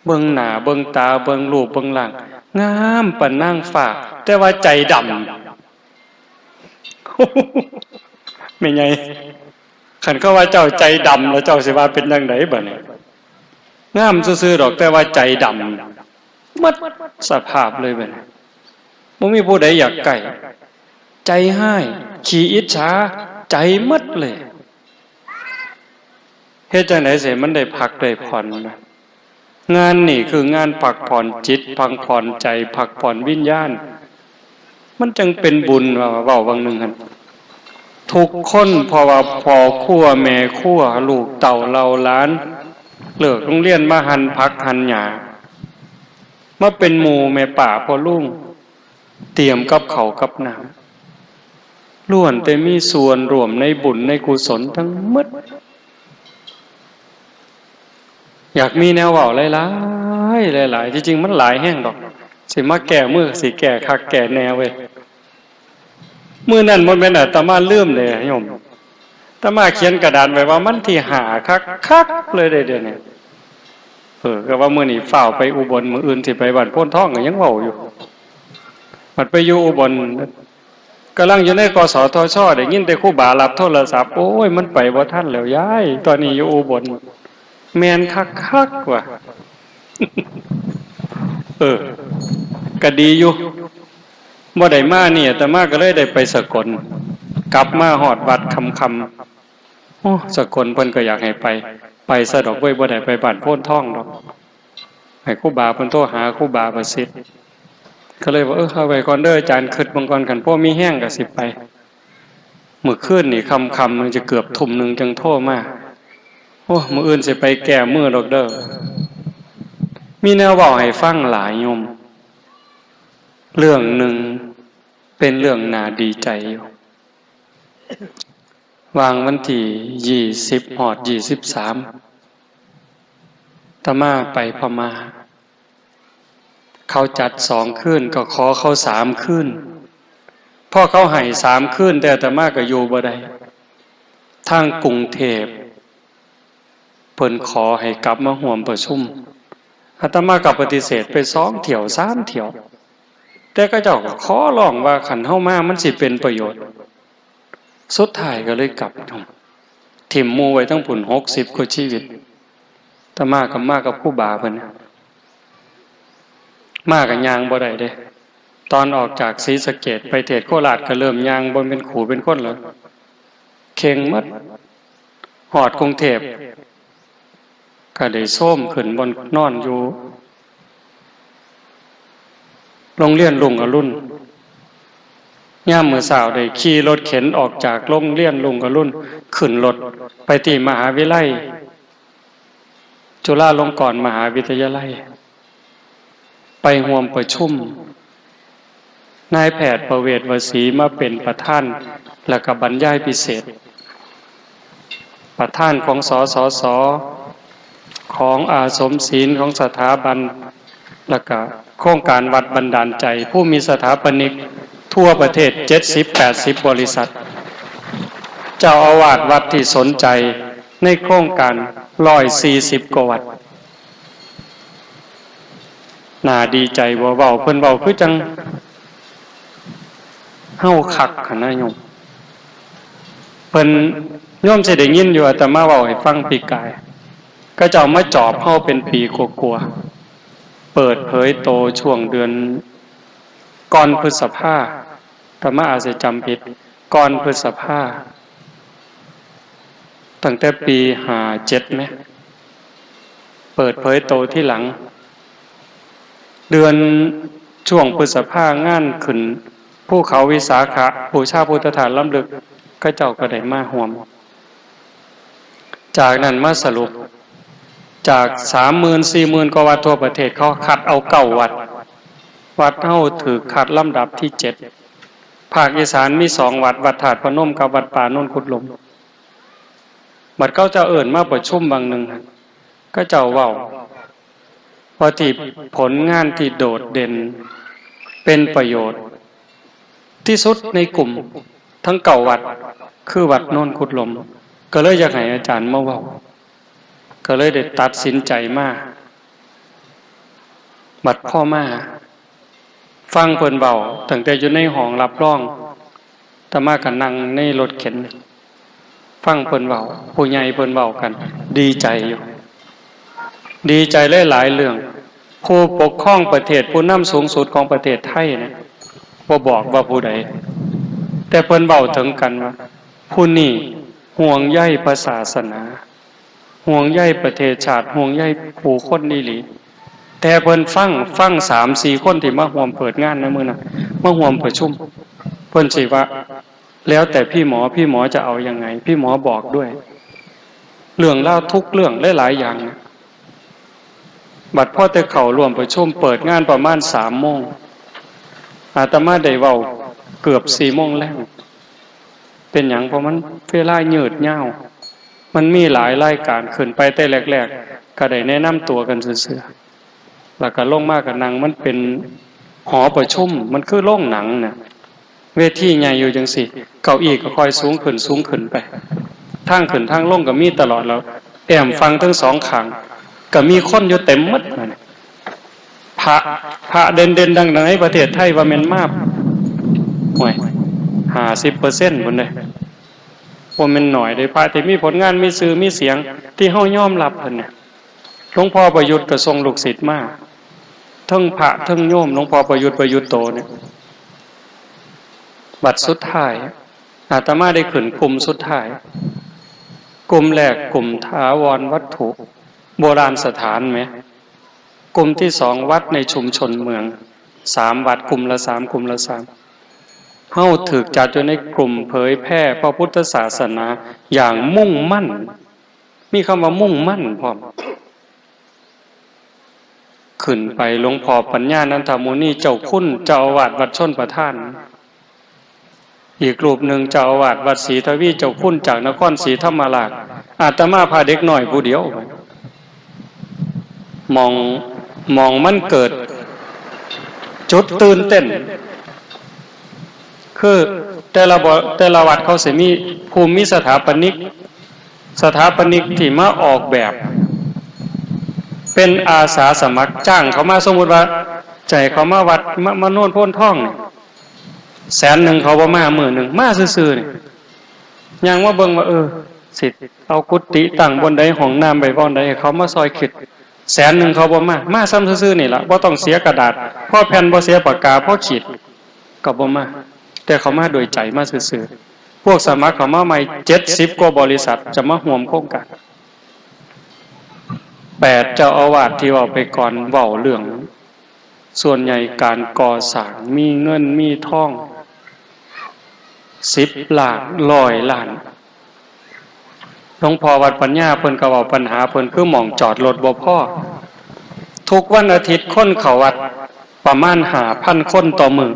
เบิ่งหน้า เบิ่งตา เบิ่งรูป เบิ่งร่าง งามปานนางฟ้า แต่ว่าใจดำ แม่ใหญ่ คันเขาว่าเจ้าใจดำ แล้วเจ้าสิว่าเป็นจั่งใดบัดนี้ งามซื่อๆดอก แต่ว่าใจดำ หมดสภาพเลยบัดนี้ บ่มีผู้ใดอยากใกล้ ใจร้าย ขี้อิจฉา ใจหมดเลย เฮ็ดจั่งใดสิมันได้พักได้ผ่อนนะ งานนี่คืองานพักผ่อนจิต พักผ่อนใจ พักผ่อนวิญญาณ มันจั่งเป็นบุญว่า เว้าบางหนึ่งหั่น ทุกคน เพราะว่าพ่อครัวแม่ครัว ลูกเต้าเหล่าหลาน เลิกโรงเรียนมาหั่นผักหั่นหญ้า มาเป็นหมู่แม่ป้าพ่อลุง เตรียมกับข้าวกับน้ำ ล้วนแต่มีส่วนร่วมในบุญในกุศลทั้งหมด อยากมีแนวเว้าหลายๆ หลายๆ ที่จริงมันหลายแฮงดอก สิมาแก้มือ สิแก้คักแก้แน่เว้ย มื้อนั้นบ่แม่นอาตมาลืมเด้โยม อาตมาเขียนกระดานไว้ว่ามันที่ห้าคักๆ เลยเด้เดี๋ยวนี้ เออ ก็ว่ามื้อนี้ฟ้าวไปอุบล มื้ออื่นสิไปบ้านโพนทองก็ยังเว้าอยู่ บัดไปอยู่อุบล กำลังอยู่ใน กสทช ได้ยินแต่ครูบารับโทรศัพท์ โอ้ย มันไปบ่ทันแล้วยาย ตอนนี้อยู่อุบล แม่นคักๆ ว่ะ เออ ก็ดีอยู่ บ่ได้มานี่ อาตมาก็เลยได้ไปสกล กลับมาฮอดวัดค่ำๆ โอ้ สกลเพิ่นก็อยากให้ไป ไปซะดอกเว้ย บ่ได้ไปบ้านโพนทองดอก ให้ครูบาเพิ่นโทรหาครูบาประสิทธิ์ ก็เลยว่า เออ เอาไว้ก่อนเด้ออาจารย์ คิดเบิ่งก่อน คันพอมีแฮงก็สิไป มื้อคืนนี่ค่ำๆ มันจะเกือบทุ่มหนึ่งจั่งโทรมา โอ้ มื้ออื่นสิไปแก้มือดอกเด้อ มีแนวเว้าให้ฟังหลายโยม เรื่องหนึ่งเป็นเรื่องน่าดีใจอยู่ วางวันที่ยี่สิบฮอดยี่สิบสาม อาตมาไปพม่า เขาจัดสองคืน ก็ขอเขาสามคืน พอเขาให้สามคืน แต่อาตมาก็อยู่บ่ได้ ทางกรุงเทพฯ เพิ่นขอให้กลับมาร่วมประชุม อาตมาก็ปฏิเสธไปสองเที่ยว สามเที่ยว แต่เขาเจ้าก็ขอร้องว่าคันเฮามามันสิเป็นประโยชน์ สุดท้ายก็เลยกลับ ถิ่มหมู่ไว้ทั้งพุ้นหกสิบกว่าชีวิต อาตมาก็มากับครูบาเพิ่น มาก็ย่างบ่ได้เด้ ตอนออกจากศรีสะเกษไปเทศน์โคราชก็เริ่มย่างบ่เป็นคู่เป็นคนแล้ว เข่งหมด ฮอดกรุงเทพฯ ก็ได้โซมขึ้นบ่อนนอนอยู่ โรงเรียนรุ่งอรุณ ยามมื้อเช้าได้ขี่รถเข็นออกจากโรงเรียนรุ่งอรุณ ขึ้นรถไปที่มหาวิทยาลัย จุฬาลงกรณ์มหาวิทยาลัย ไปร่วมประชุม นายแพทย์ประเวศวสีมาเป็นประธาน แล้วก็บรรยายพิเศษ ประธานของ สสส ของอาสมศีล ของสถาบัน แล้วก็โครงการวัดบันดาลใจ ผู้มีสถาปนิกทั่วประเทศ เจ็ดสิบแปดสิบ บริษัท เจ้าอาวาสวัดที่สนใจในโครงการ ร้อยสี่สิบกว่าวัด น่าดีใจบ่ เว้า เพิ่นเว้าคือจั่งเฮาคักหั้นนะโยม เพิ่น โยมสิได้ยินอยู่ อาตมาเว้าให้ฟังปีกาย เขาเจ้ามาจอบเฮาเป็นปีกว่าๆ เปิดเผยโตช่วงเดือนก่อนพฤษภา อาตมาอาจจะจำผิด ก่อนพฤษภา ตั้งแต่ปีห้าเจ็ดไหม เปิดเผยโตที่หลัง เดือนช่วงพฤษภางานขึ้นภูเขาวิสาขะ บูชาพุทธธาตุล้ำลึก เขาเจ้าก็ได้มาร่วม จากนั้นมาสรุป จากสามหมื่นสี่หมื่นกว่าวัดทั่วประเทศ เขาคัดเอาเก้าวัด วัดเฮาถือคัดลำดับที่เจ็ด ภาคอีสานมีสองวัด วัดธาตุพนมกับวัดป่าโนนขุดหลุม บัดเขาเจ้าเอิ้นมาประชุมบางหนึ่ง เขาเจ้าเว้า ว่าที่ผลงานที่โดดเด่นเป็นประโยชน์ที่สุดในกลุ่มทั้งเก้าวัด คือวัดโนนขุดหลุม ก็เลยอยากให้อาจารย์มาเว้า ก็เลยได้ตัดสินใจมา บัดพ่อมา ฟังเพิ่นเว้าตั้งแต่อยู่ในห้องรับรอง อาตมาก็นั่งในรถเข็น ฟังเพิ่นเว้า ผู้ใหญ่เพิ่นเว้ากัน ดีใจอยู่ ดีใจหลายๆเรื่อง ผู้ปกครองประเทศ ผู้นำสูงสุดของประเทศไทยเนี่ย บ่บอกว่าผู้ใด แต่เพิ่นเว้าถึงกันว่า ผู้นี้ห่วงใยพระศาสนา ห่วงใยประเทศชาติ ห่วงใยผู้คนอีหลี แต่เพิ่นฟัง ฟังสามสี่คนที่มาร่วมเปิดงานในมื้อนั้น มาร่วมประชุม เพิ่นสิว่า แล้วแต่พี่หมอ พี่หมอจะเอายังไง พี่หมอบอกด้วย เรื่องราวทุกเรื่องหลายๆอย่าง บัดพอแต่เข้าร่วมประชุมเปิดงานประมาณสามโมง อาตมาได้เว้าเกือบสี่โมงแลง เป็นหยัง เพราะมันเวลายืดยาว มันมีหลายรายการ ขึ้นไปแต่แรกๆ ก็ได้แนะนำตัวกันซื่อๆ แล้วก็ลงมาก็นั่ง มันเป็นหอประชุม มันคือโรงหนังน่ะ เวทีใหญ่อยู่จังซี้ เก้าอี้ก็ค่อยสูงขึ้น สูงขึ้นไป ทางขึ้นทางลงก็มีตลอด แล้วแอ้มฝั่งทั้งสองข้าง ก็มีคนอยู่เต็มหมดนั่น พระ พระเด่นๆ ดังๆ ในประเทศไทยว่าแม่นมา โอ้ย ห้าสิบเปอร์เซ็นต์ พุ้นเด้ บ่แม่นน้อยเด้ พระที่มีผลงาน มีชื่อ มีเสียง ที่เฮายอมรับเพิ่นเนี่ย หลวงพ่อประยุทธ์ก็ส่งลูกศิษย์มา ทั้งพระทั้งโยม หลวงพ่อประยุทธ์ ประยุทธ์โตเนี่ย บัดสุดท้าย อาตมาได้ขึ้นกลุ่มสุดท้าย กลุ่มแรกกลุ่มถาวรวัตถุ โบราณสถานแหม กลุ่มที่สองวัดในชุมชนเมือง สามวัด กลุ่มละสาม กลุ่มละสาม เฮาถูกจัดอยู่ในกลุ่มเผยแพร่พระพุทธศาสนาอย่างมุ่งมั่น มีคำว่ามุ่งมั่นพร้อม ขึ้นไปหลวงพ่อปัญญานันทมุนีเจ้าคุณ เจ้าอาวาสวัดชลประทาน อีกรูปหนึ่งเจ้าอาวาสวัดศรีทวีเจ้าคุณจากนครศรีธรรมราช อาตมาพาเด็กน้อยผู้เดียว หม่อง หม่องมันเกิดจุดตื่นเต้น คือแต่ละบ่ แต่ละวัดเขาสิมีผู้มีสถาปนิก สถาปนิกที่มาออกแบบ เป็นอาสาสมัครจ้างเขามา สมมุติว่าจะให้เขามาวัด มา มาโนนโพนทองนี่ แสนหนึ่งเขาบ่มา มื้อหนึ่งมาซื่อๆนี่ ย่างมาเบิ่งว่า เออ สิเอากุฏิตั้งบ่อนใด ห้องน้ำไว้บ่อนใด ให้เขามาซอยคิด แสนหนึ่งเขาบ่มา มาซ่ำซื่อๆนี่ล่ะ บ่ต้องเสียกระดาษ พอแผ่น บ่เสียปากกา พอขีด ก็บ่มา แต่เขามาโดยใจ มาซื่อๆ พวกสมัครเขามาใหม่ เจ็ดสิบกว่าบริษัทจะมาร่วมโครงการ แปด เจ้าอาวาสที่เว้าไปก่อน เว้าเรื่อง ส่วนใหญ่การก่อสร้างมีเงินมีทอง สิบล้าน ร้อยล้าน หลวงพ่อวัดปัญญาเพิ่นก็เว้าปัญหาเพิ่น คือหม่องจอดรถบ่พอ ทุกวันอาทิตย์คนเข้าวัดประมาณห้าพันคนต่อมื้อ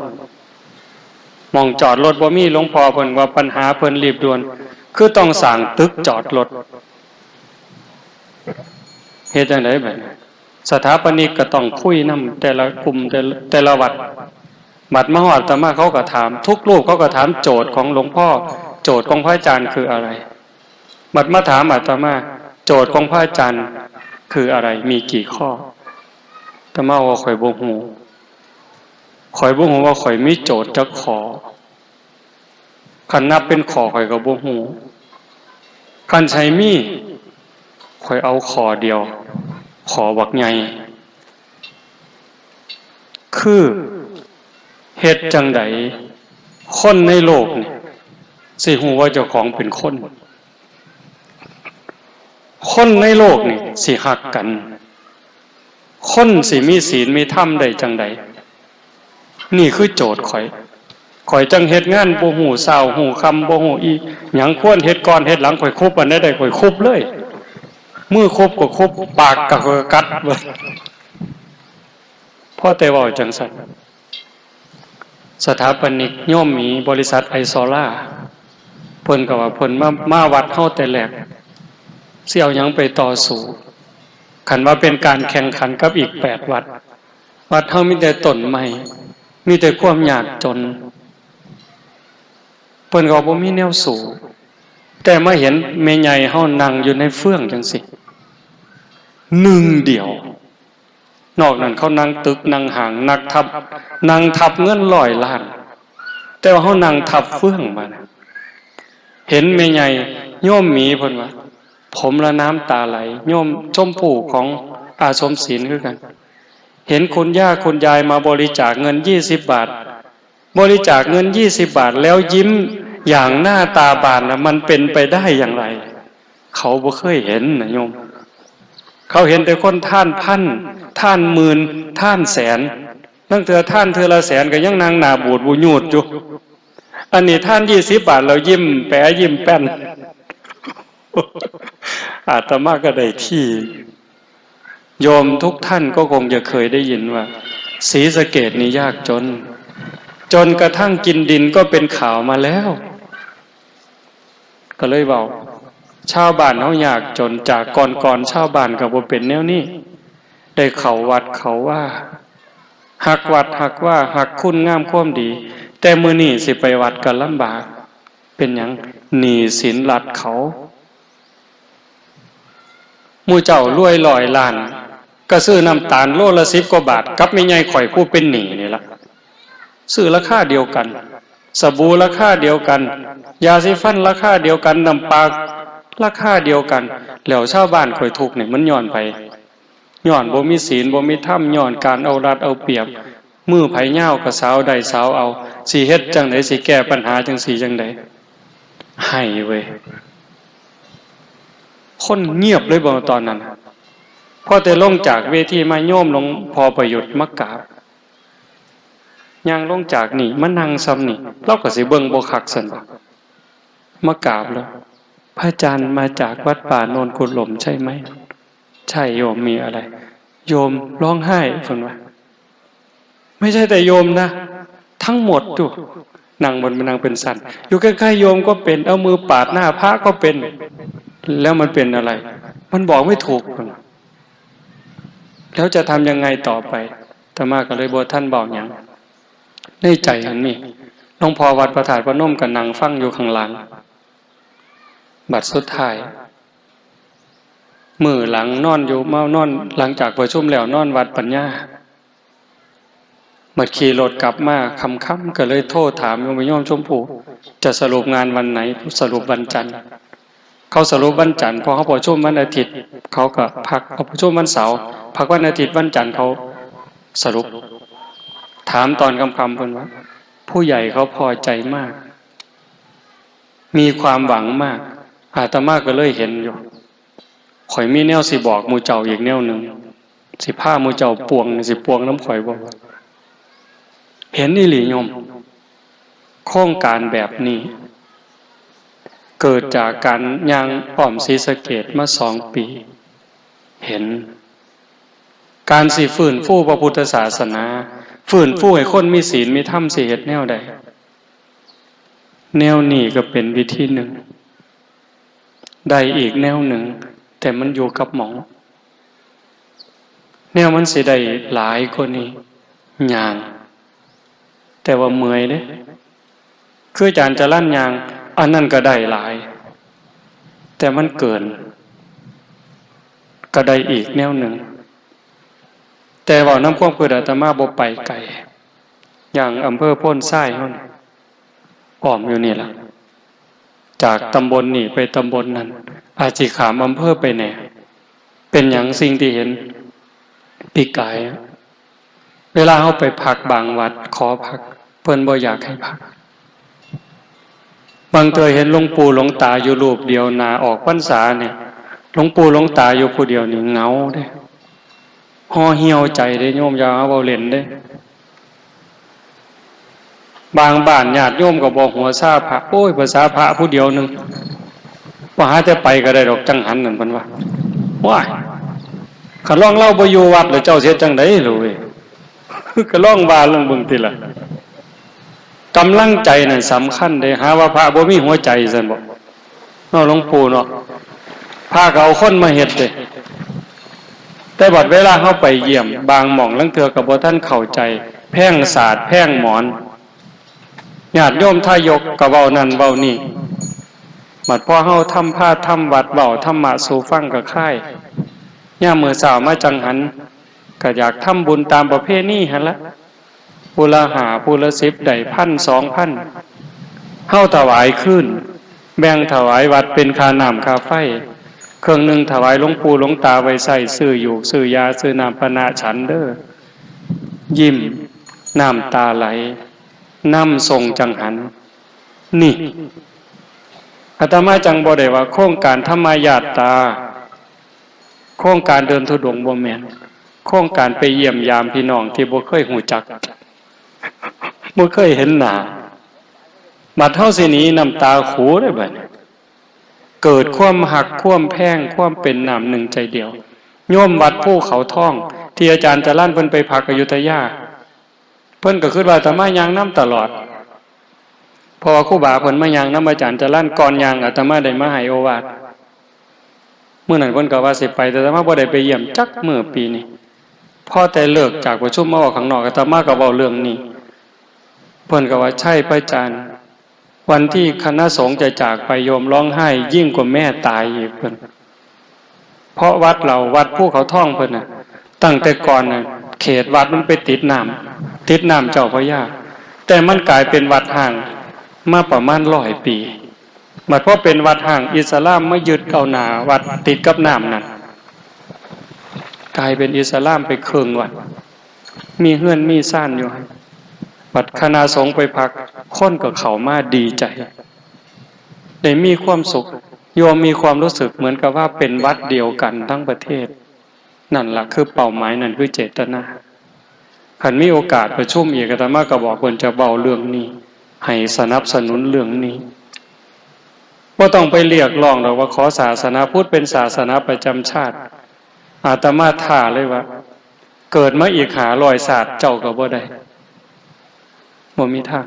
หม่องจอดรถบ่มี หลวงพ่อเพิ่นว่าปัญหาเพิ่นรีบด่วน คือต้องสร้างตึกจอดรถ เฮ็ดจั่งใดบัดนี้ สถาปนิกก็ต้องคุยนำแต่ละกลุ่ม แต่ละ แต่ละวัด บัดมาฮอดอาตมาเขาก็ถาม ทุกรูปเขาก็ถามโจทย์ของหลวงพ่อ โจทย์ของพระอาจารย์คืออะไร บัดมาถามอาตมา โจทย์ของพระอาจารย์คืออะไร มีกี่ข้อ อาตมาว่าข้อยบ่ฮู้ ข้อยบ่ฮู้ว่าข้อยมีโจทย์จักข้อ คันนับเป็นข้อข้อยก็บ่ฮู้ คันสิให้มี ข้อยเอาข้อเดียว ข้อบักใหญ่ คือ เฮ็ดจั่งใดคนในโลกนี่สิฮู้ว่าเจ้าของเป็นคน คนในโลกนี่สิฮักกัน คนสิมีศีลมีธรรมได้จั่งใด นี่คือโจทย์ข้อย ข้อยจั่งเฮ็ดงานบ่ฮู้เช้าฮู้ค่ำ บ่ฮู้อีหยัง ควรเฮ็ดก่อนเฮ็ดหลัง ข้อยคุบอันใดได้ ข้อยคุบเลย มือคุบก็คุบ ปากก็กัดเบิด พอแต่เว้าจั่งซั้น สถาปนิกโยมหมีบริษัทไอซอล่า เพิ่นก็ว่าเพิ่นมา มาวัดเฮาแต่แรก สิเอาหยังไปต่อสู้ คันว่าเป็นการแข่งขันกับอีกแปดวัด วัดเฮามีแต่ต้นไม้ มีแต่ความยากจน เพิ่นก็บ่มีแนวสู้ แต่มาเห็นแม่ใหญ่เฮานั่งอยู่ในเฟืองจั่งซี้ หนึ่งเดียว นอกนั้นเขานั่งตึกนั่งห้าง นักทับ นั่งทับเงินร้อยล้าน แต่ว่าเฮานั่งทับเฟืองบาดนี้ เห็นแม่ใหญ่โยมหมีเพิ่นว่า ผมละน้ำตาไหล โยมชมผู้ของอาสมศิลป์คือกัน เห็นคุณย่าคุณยายมาบริจาคเงินยี่สิบบาท บริจาคเงินยี่สิบบาทแล้วยิ้มอย่างหน้าตาบานนะ มันเป็นไปได้อย่างไร เขาบ่เคยเห็นนะโยม เขาเห็นแต่คนทานพัน ทานหมื่น ทานแสน ลางเทื่อทานเทื่อละแสนก็ยังนั่งหน้าบูดบูยูดอยู่ อันนี้ทานยี่สิบบาทแล้วยิ้มแป๋ยิ้มแป้น อาตมาก็ได้ที่ โยมทุกท่านก็คงจะเคยได้ยินว่า ศรีสะเกษนี่ยากจน จนกระทั่งกินดินก็เป็นข่าวมาแล้ว ก็เลยเว้า ชาวบ้านเฮายากจน จากก่อนๆ ชาวบ้านก็บ่เป็นแนวนี้ ได้เข้าวัดเข้าวา ฮักวัดฮักวา ฮักคุณงามความดี แต่มื้อนี้สิไปวัดก็ลำบาก เป็นหยัง หนี้สินรัฐเขา หมู่เจ้ารวยร้อยล้าน ก็ซื้อน้ำตาลโลละสิบกว่าบาท กับแม่ใหญ่ข่อยผู้เป็นหนี้นี่ล่ะ ซื้อราคาเดียวกัน สบู่ราคาเดียวกัน ยาสีฟันราคาเดียวกัน น้ำปลาราคาเดียวกัน แล้วชาวบ้านข่อยทุกข์นี่มันย้อนไผ ย้อนบ่มีศีล บ่มีธรรม ย้อนการเอารัดเอาเปรียบ มือไผยาวก็สาวได้สาวเอา สิเฮ็ดจั่งใด สิแก้ปัญหาจั่งซี้จั่งใด ไห้เว้ย คนเงียบเลยบ่ตอนนั้น พอแต่ลงจากเวทีมา โยมหลวงพ่อประยุทธ์มากราบ ย่างลงจากนี่มานั่งซ่ำนี่ ลาวก็สิเบิ่งบ่คักซั้นบ่ มากราบแล้ว พระอาจารย์มาจากวัดป่าโนนกุหลมใช่ไหม ใช่โยม มีอะไร โยมร้องไห้ เพิ่นว่า ไม่ใช่แต่โยมนะ ทั้งหมดอยู่ นั่งบน นั่งเป็นสัน อยู่ใกล้ๆโยมก็เป็น เอามือปาดหน้าพระก็เป็น แล้วมันเป็นอะไร มันบอกไม่ถูก เพิ่นว่า แล้วจะทำยังไงต่อไป อาตมาก็เลยบ่ทันเว้าหยัง ในใจหั้นนี่ หลวงพ่อวัดพระธาตุพนมก็นั่งฟังอยู่ข้างหลัง บัดสุดท้าย มื้อหลังนอนอยู่ มานอน หลังจากประชุมแล้วนอนวัดปัญญา บัดขี่รถกลับมาค่ำๆ ก็เลยโทรถามโยม โยมชมพู จะสรุปงานวันไหน สรุปวันจันทร์ เขาสรุปวันจันทร์ เพราะเขาประชุมวันอาทิตย์ เขาก็พัก เขาประชุมวันเสาร์ พักวันอาทิตย์ วันจันทร์เขาสรุป ถามตอนค่ำๆ เพิ่นว่า ผู้ใหญ่เขาพอใจมาก มีความหวังมาก อาตมาก็เลยเห็นอยู่ ข่อยมีแนวสิบอกหมู่เจ้าอีกแนวหนึ่ง สิพาหมู่เจ้าป่วง สิป่วงนำข่อยบ่ เห็นอีหลีโยม โครงการแบบนี้ เกิดจากการย่างอ้อมศรีสะเกษมาสองปี เห็น การสิฟื้นฟูพระพุทธศาสนา ฟื้นฟูให้คนมีศีลมีธรรม สิเฮ็ดแนวใด แนวนี้ก็เป็นวิธีหนึ่ง ได้อีกแนวหนึ่ง แต่มันอยู่กับหม่อง แนวมันสิได้หลายกว่านี้ ย่าง แต่ว่าเมื่อยเด้ คืออาจารย์จรัญย่าง อันนั้นก็ได้หลาย แต่มันเกิน ก็ได้อีกแนวหนึ่ง แต่เว้านำความคิดอาตมาบ่ไปไกล อย่างอำเภอโพนทรายเฮานี่ อ้อมอยู่นี่ล่ะ จากตำบลนี่ไปตำบลนั้น อาจสิข้ามอำเภอไปแหน่ เป็นหยังสิ่งที่เห็นปีกายอะ เวลาเฮาไปพักบางวัด ขอพัก เพิ่นบ่อยากให้พัก บางเทื่อเห็นหลวงปู่หลวงตาอยู่รูปเดียว หน้าออกพรรษาเนี่ย หลวงปู่หลวงตาอยู่ผู้เดียวนี่เหงาเด้ ห่อเหี่ยวใจเด้โยม อย่าเอาเว้าเล่นเด้ บางบ้านญาติโยมก็บ่หัวซาพระ โอ้ย ภาษาพระผู้เดียวหนึ่ง ว่าหาแต่ไปก็ได้ดอก จั่งหันนั่นเพิ่นว่า ว้าย คันลองลาวบ่อยู่วัดแล้วเจ้าสิเฮ็ดจั่งใด๋ล่ะเว้ย ก็ลองว่าลองเบิ่งติล่ะ กำลังใจนั่นสำคัญเด้ หาว่าพระบ่มีหัวใจซั่นบ่ เนาะหลวงปู่เนาะ พระก็เอาคนมาเฮ็ดเด้ แต่บัดเวลาเฮาไปเยี่ยม บางหม่องลางเทื่อก็บ่ทันเข้าใจ แพงสาด แพงหมอน ญาติโยมทายกก็เว้านั่นเว้านี่ บัดพอเฮาทำพาทำวัด เว้าธรรมะสู่ฟังก็คลาย ยามมื้อเช้ามาจั่งหัน ก็อยากทำบุญตามประเพณีหั่นละ ผู้ละห้า ผู้ละสิบ ได้พัน สองพัน เฮาถวายคืน แบ่งถวายวัดเป็นค่าน้ำค่าไฟ เครื่องหนึ่งถวายหลวงปู่หลวงตาไว้ใช้ซื้อหยูกซื้อยาซื้อน้ำปานะฉันเด้อ ยิ้ม น้ำตาไหล นำส่งจั่งหัน นี่ อาตมาจั่งบ่ได้ว่าโครงการธรรมยาตรา โครงการเดินธุดงค์บ่แม่น โครงการไปเยี่ยมยามพี่น้องที่บ่เคยฮู้จัก บ่เคยเห็นหน้า บัดเฮาสิหนีน้ำตาขูเด้บัดนี้ เกิดความฮักความแพง ความเป็นน้ำหนึ่งใจเดียว โยมวัดภูเขาทอง ที่อาจารย์จรัญเพิ่นไปพักอยุธยา เพิ่นก็คิดว่าอาตมาย่างนำตลอด เพราะว่าครูบาเพิ่นมาย่างนำอาจารย์จรัญ ก่อนย่างอาตมาได้มาให้โอวาท มื้อนั้นเพิ่นก็ว่าสิไป แต่อาตมาบ่ได้ไปเยี่ยมจักมื้อปีนี้ พอแต่เลิกจากประชุมมาออกข้างนอก อาตมาก็เว้าเรื่องนี้ เพิ่นก็ว่า ใช่พระอาจารย์ วันที่คณะสงฆ์จะจากไปโยมร้องไห้ยิ่งกว่าแม่ตายอีกเพิ่น เพราะวัดเราวัดภูเขาทองเพิ่นน่ะ ตั้งแต่ก่อนน่ะ เขตวัดมันไปติดน้ำ ติดน้ำเจ้าพระยา แต่มันกลายเป็นวัดฮ้างมาประมาณร้อยปี บัดพอเป็นวัดฮ้าง อิสลามมายึดเอาหน้าวัดติดกับน้ำนั่น กลายเป็นอิสลามไปครึ่งวัด มีเฮือนมีซานอยู่หั่น บัดคณะสงฆ์ไปพัก คนก็เข้ามาดีใจ ได้มีความสุข โยมมีความรู้สึกเหมือนกับว่าเป็นวัดเดียวกันทั้งประเทศ นั่นล่ะคือเป้าหมาย นั่นคือเจตนา คันมีโอกาสประชุมอีก อาตมาก็บอกเพิ่นจะเว้าเรื่องนี้ ให้สนับสนุนเรื่องนี้ บ่ต้องไปเรียกร้องดอกว่าขอศาสนาพุทธเป็นศาสนาประจำชาติ อาตมาท้าเลยว่า เกิดมาอีกห้าร้อยชาติเจ้าก็บ่ได้ บ่มีทาง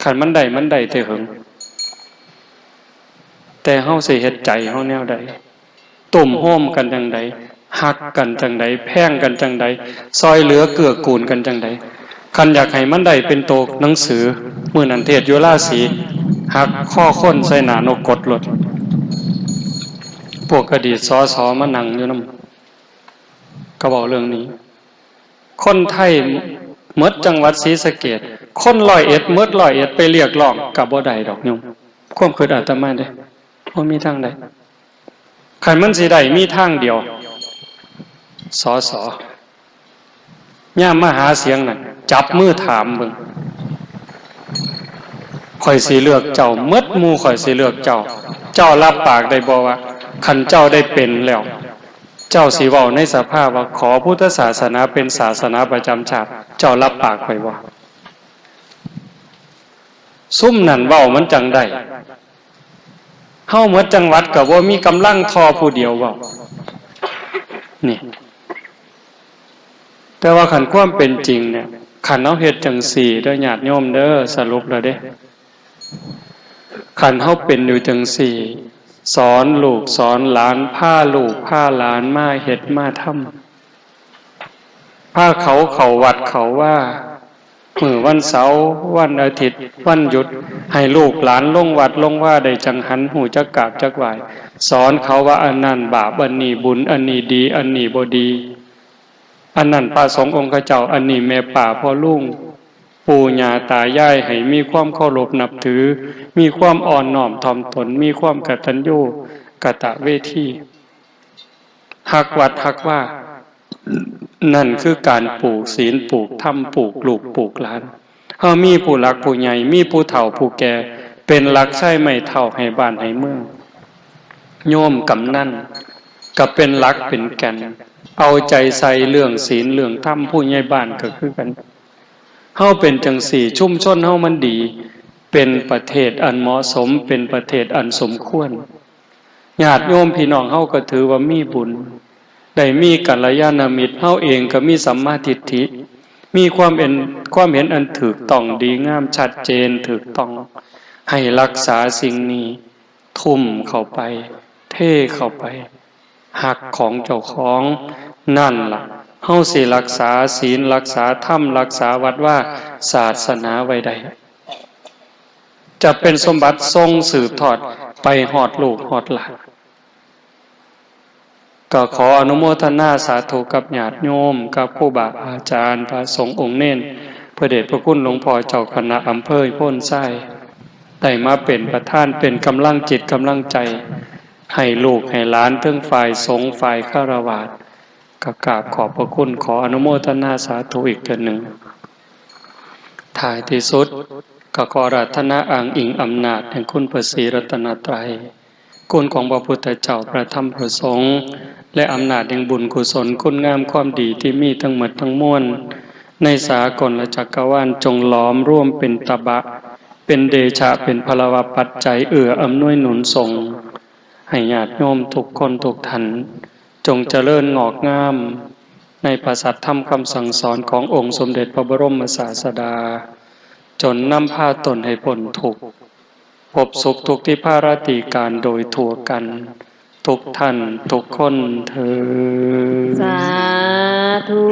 คันมันได้ มันได้แต่เหิง แต่เฮาสิเฮ็ดใจเฮาแนวใด ตุ้มโฮมกันจั่งใด ฮักกันจั่งใด แพงกันจั่งใด ซอยเหลือเกื้อกูลกันจั่งใด คันอยากให้มันได้เป็นโตหนังสือ มื้อนั้นเทศน์อยู่ราศี หักคอคนใส่หน้านกกดโลด พวกอดีต สส มานั่งอยู่นำ ก็เว้าเรื่องนี้ คนไทยหมดจังหวัดศรีสะเกษ คนร้อยเอ็ดหมดร้อยเอ็ดไปเรียกร้องก็บ่ได้ดอกโยม ความคิดอาตมาเด้ บ่มีทางใด คันมันสิได้มีทางเดียว สส ยามมาหาเสียงนั่น จับมือถามเบิ่ง ข้อยสิเลือกเจ้า หมดหมู่ข้อยสิเลือกเจ้า เจ้ารับปากได้บ่ว่า คันเจ้าได้เป็นแล้ว เจ้าสิเว้าในสภาว่า ขอพุทธศาสนาเป็นศาสนาประจำชาติ เจ้ารับปากข้อยบ่ ซุมนั่นเว้ามันจั่งได้ เฮาหมดจังหวัดก็บ่มีกำลังทอผู้เดียวเว้า นี่ แต่ว่าคันความเป็นจริงเนี่ย คันเฮาเฮ็ดจั่งซี้เด้อญาติโยมเด้อ สรุปแล้วเด้ คันเฮาเป็นอยู่จั่งซี้ สอนลูกสอนหลาน พาลูกพาหลานมาเฮ็ดมาทำ พาเขาเข้าวัดเข้าวา มื้อวันเสาร์ วันอาทิตย์ วันหยุด ให้ลูกหลานลงวัดลงวาได้จั่งหัน ฮู้จักกราบจักไหว้ สอนเขาว่าอันนั้นบาป อันนี้บุญ อันนี้ดี อันนี้บ่ดี อันนั้นพระสงฆ์องค์เจ้า อันนี้แม่ป้าพ่อลุง ปู่ย่าตายาย ให้มีความเคารพนับถือ มีความอ่อนน้อมถ่อมตน มีความกตัญญูกตเวที ฮักวัดฮักวา นั่นคือการปลูกศีล ปลูกธรรม ปลูกลูก ปลูกหลาน เฮามีผู้หลักผู้ใหญ่ มีผู้เฒ่าผู้แก่ เป็นหลักชัยไม้เท้าให้บ้านให้เมือง โยมกำนันก็เป็นหลักเป็นแก่น เอาใจใส่เรื่องศีลเรื่องธรรม ผู้ใหญ่บ้านก็คือกัน เฮาเป็นจั่งซี้ ชุมชนเฮามันดี เป็นประเทศอันเหมาะสม เป็นประเทศอันสมควร ญาติโยมพี่น้องเฮาก็ถือว่ามีบุญ ได้มีกัลยาณมิตร เฮาเองก็มีสัมมาทิฏฐิ มีความเห็น ความเห็นอันถูกต้องดีงามชัดเจนถูกต้อง ให้รักษาสิ่งนี้ ทุ่มเข้าไป เทเข้าไป ฮักของเจ้าของ นั่นล่ะ เฮาสิรักษาศีล รักษาธรรม รักษาวัดวาศาสนาไว้ได้ จะเป็นสมบัติส่งสืบทอดไปฮอดลูกฮอดหลาน ก็ขออนุโมทนาสาธุกับญาติโยม กับครูบาอาจารย์ พระสงฆ์องค์เณร พระเดชพระคุณหลวงพ่อเจ้าคณะอำเภอโพนทราย ได้มาเป็นประธาน เป็นกำลังจิตกำลังใจ ให้ลูกให้หลานทั้งฝ่ายสงฆ์ฝ่ายฆราวาส ก็กราบขอบพระคุณ ขออนุโมทนาสาธุอีกเทื่อหนึ่ง ท้ายที่สุด ก็ขออาราธนาอ้างอิงอำนาจแห่งคุณพระศรีรัตนตรัย คุณของพระพุทธเจ้า พระธรรม พระสงฆ์ และอำนาจแห่งบุญกุศลคุณงามความดีที่มีทั้งหมดทั้งมวล ในสากลจักรวาลจงหลอมรวมเป็นตบะ เป็นเดชะ เป็นพลวปัจจัยเอื้ออำนวยหนุนส่ง ให้ญาติโยมทุกคนทุกท่าน จงเจริญงอกงาม ในพระสัทธรรมคำสั่งสอนขององค์สมเด็จพระบรมศาสดา จนนำพาตนให้พ้นทุกข์ พบสุขทุกข์ที่พาราตีการโดยทั่วกัน ทุกท่านทุกคนเทอญ สาธุ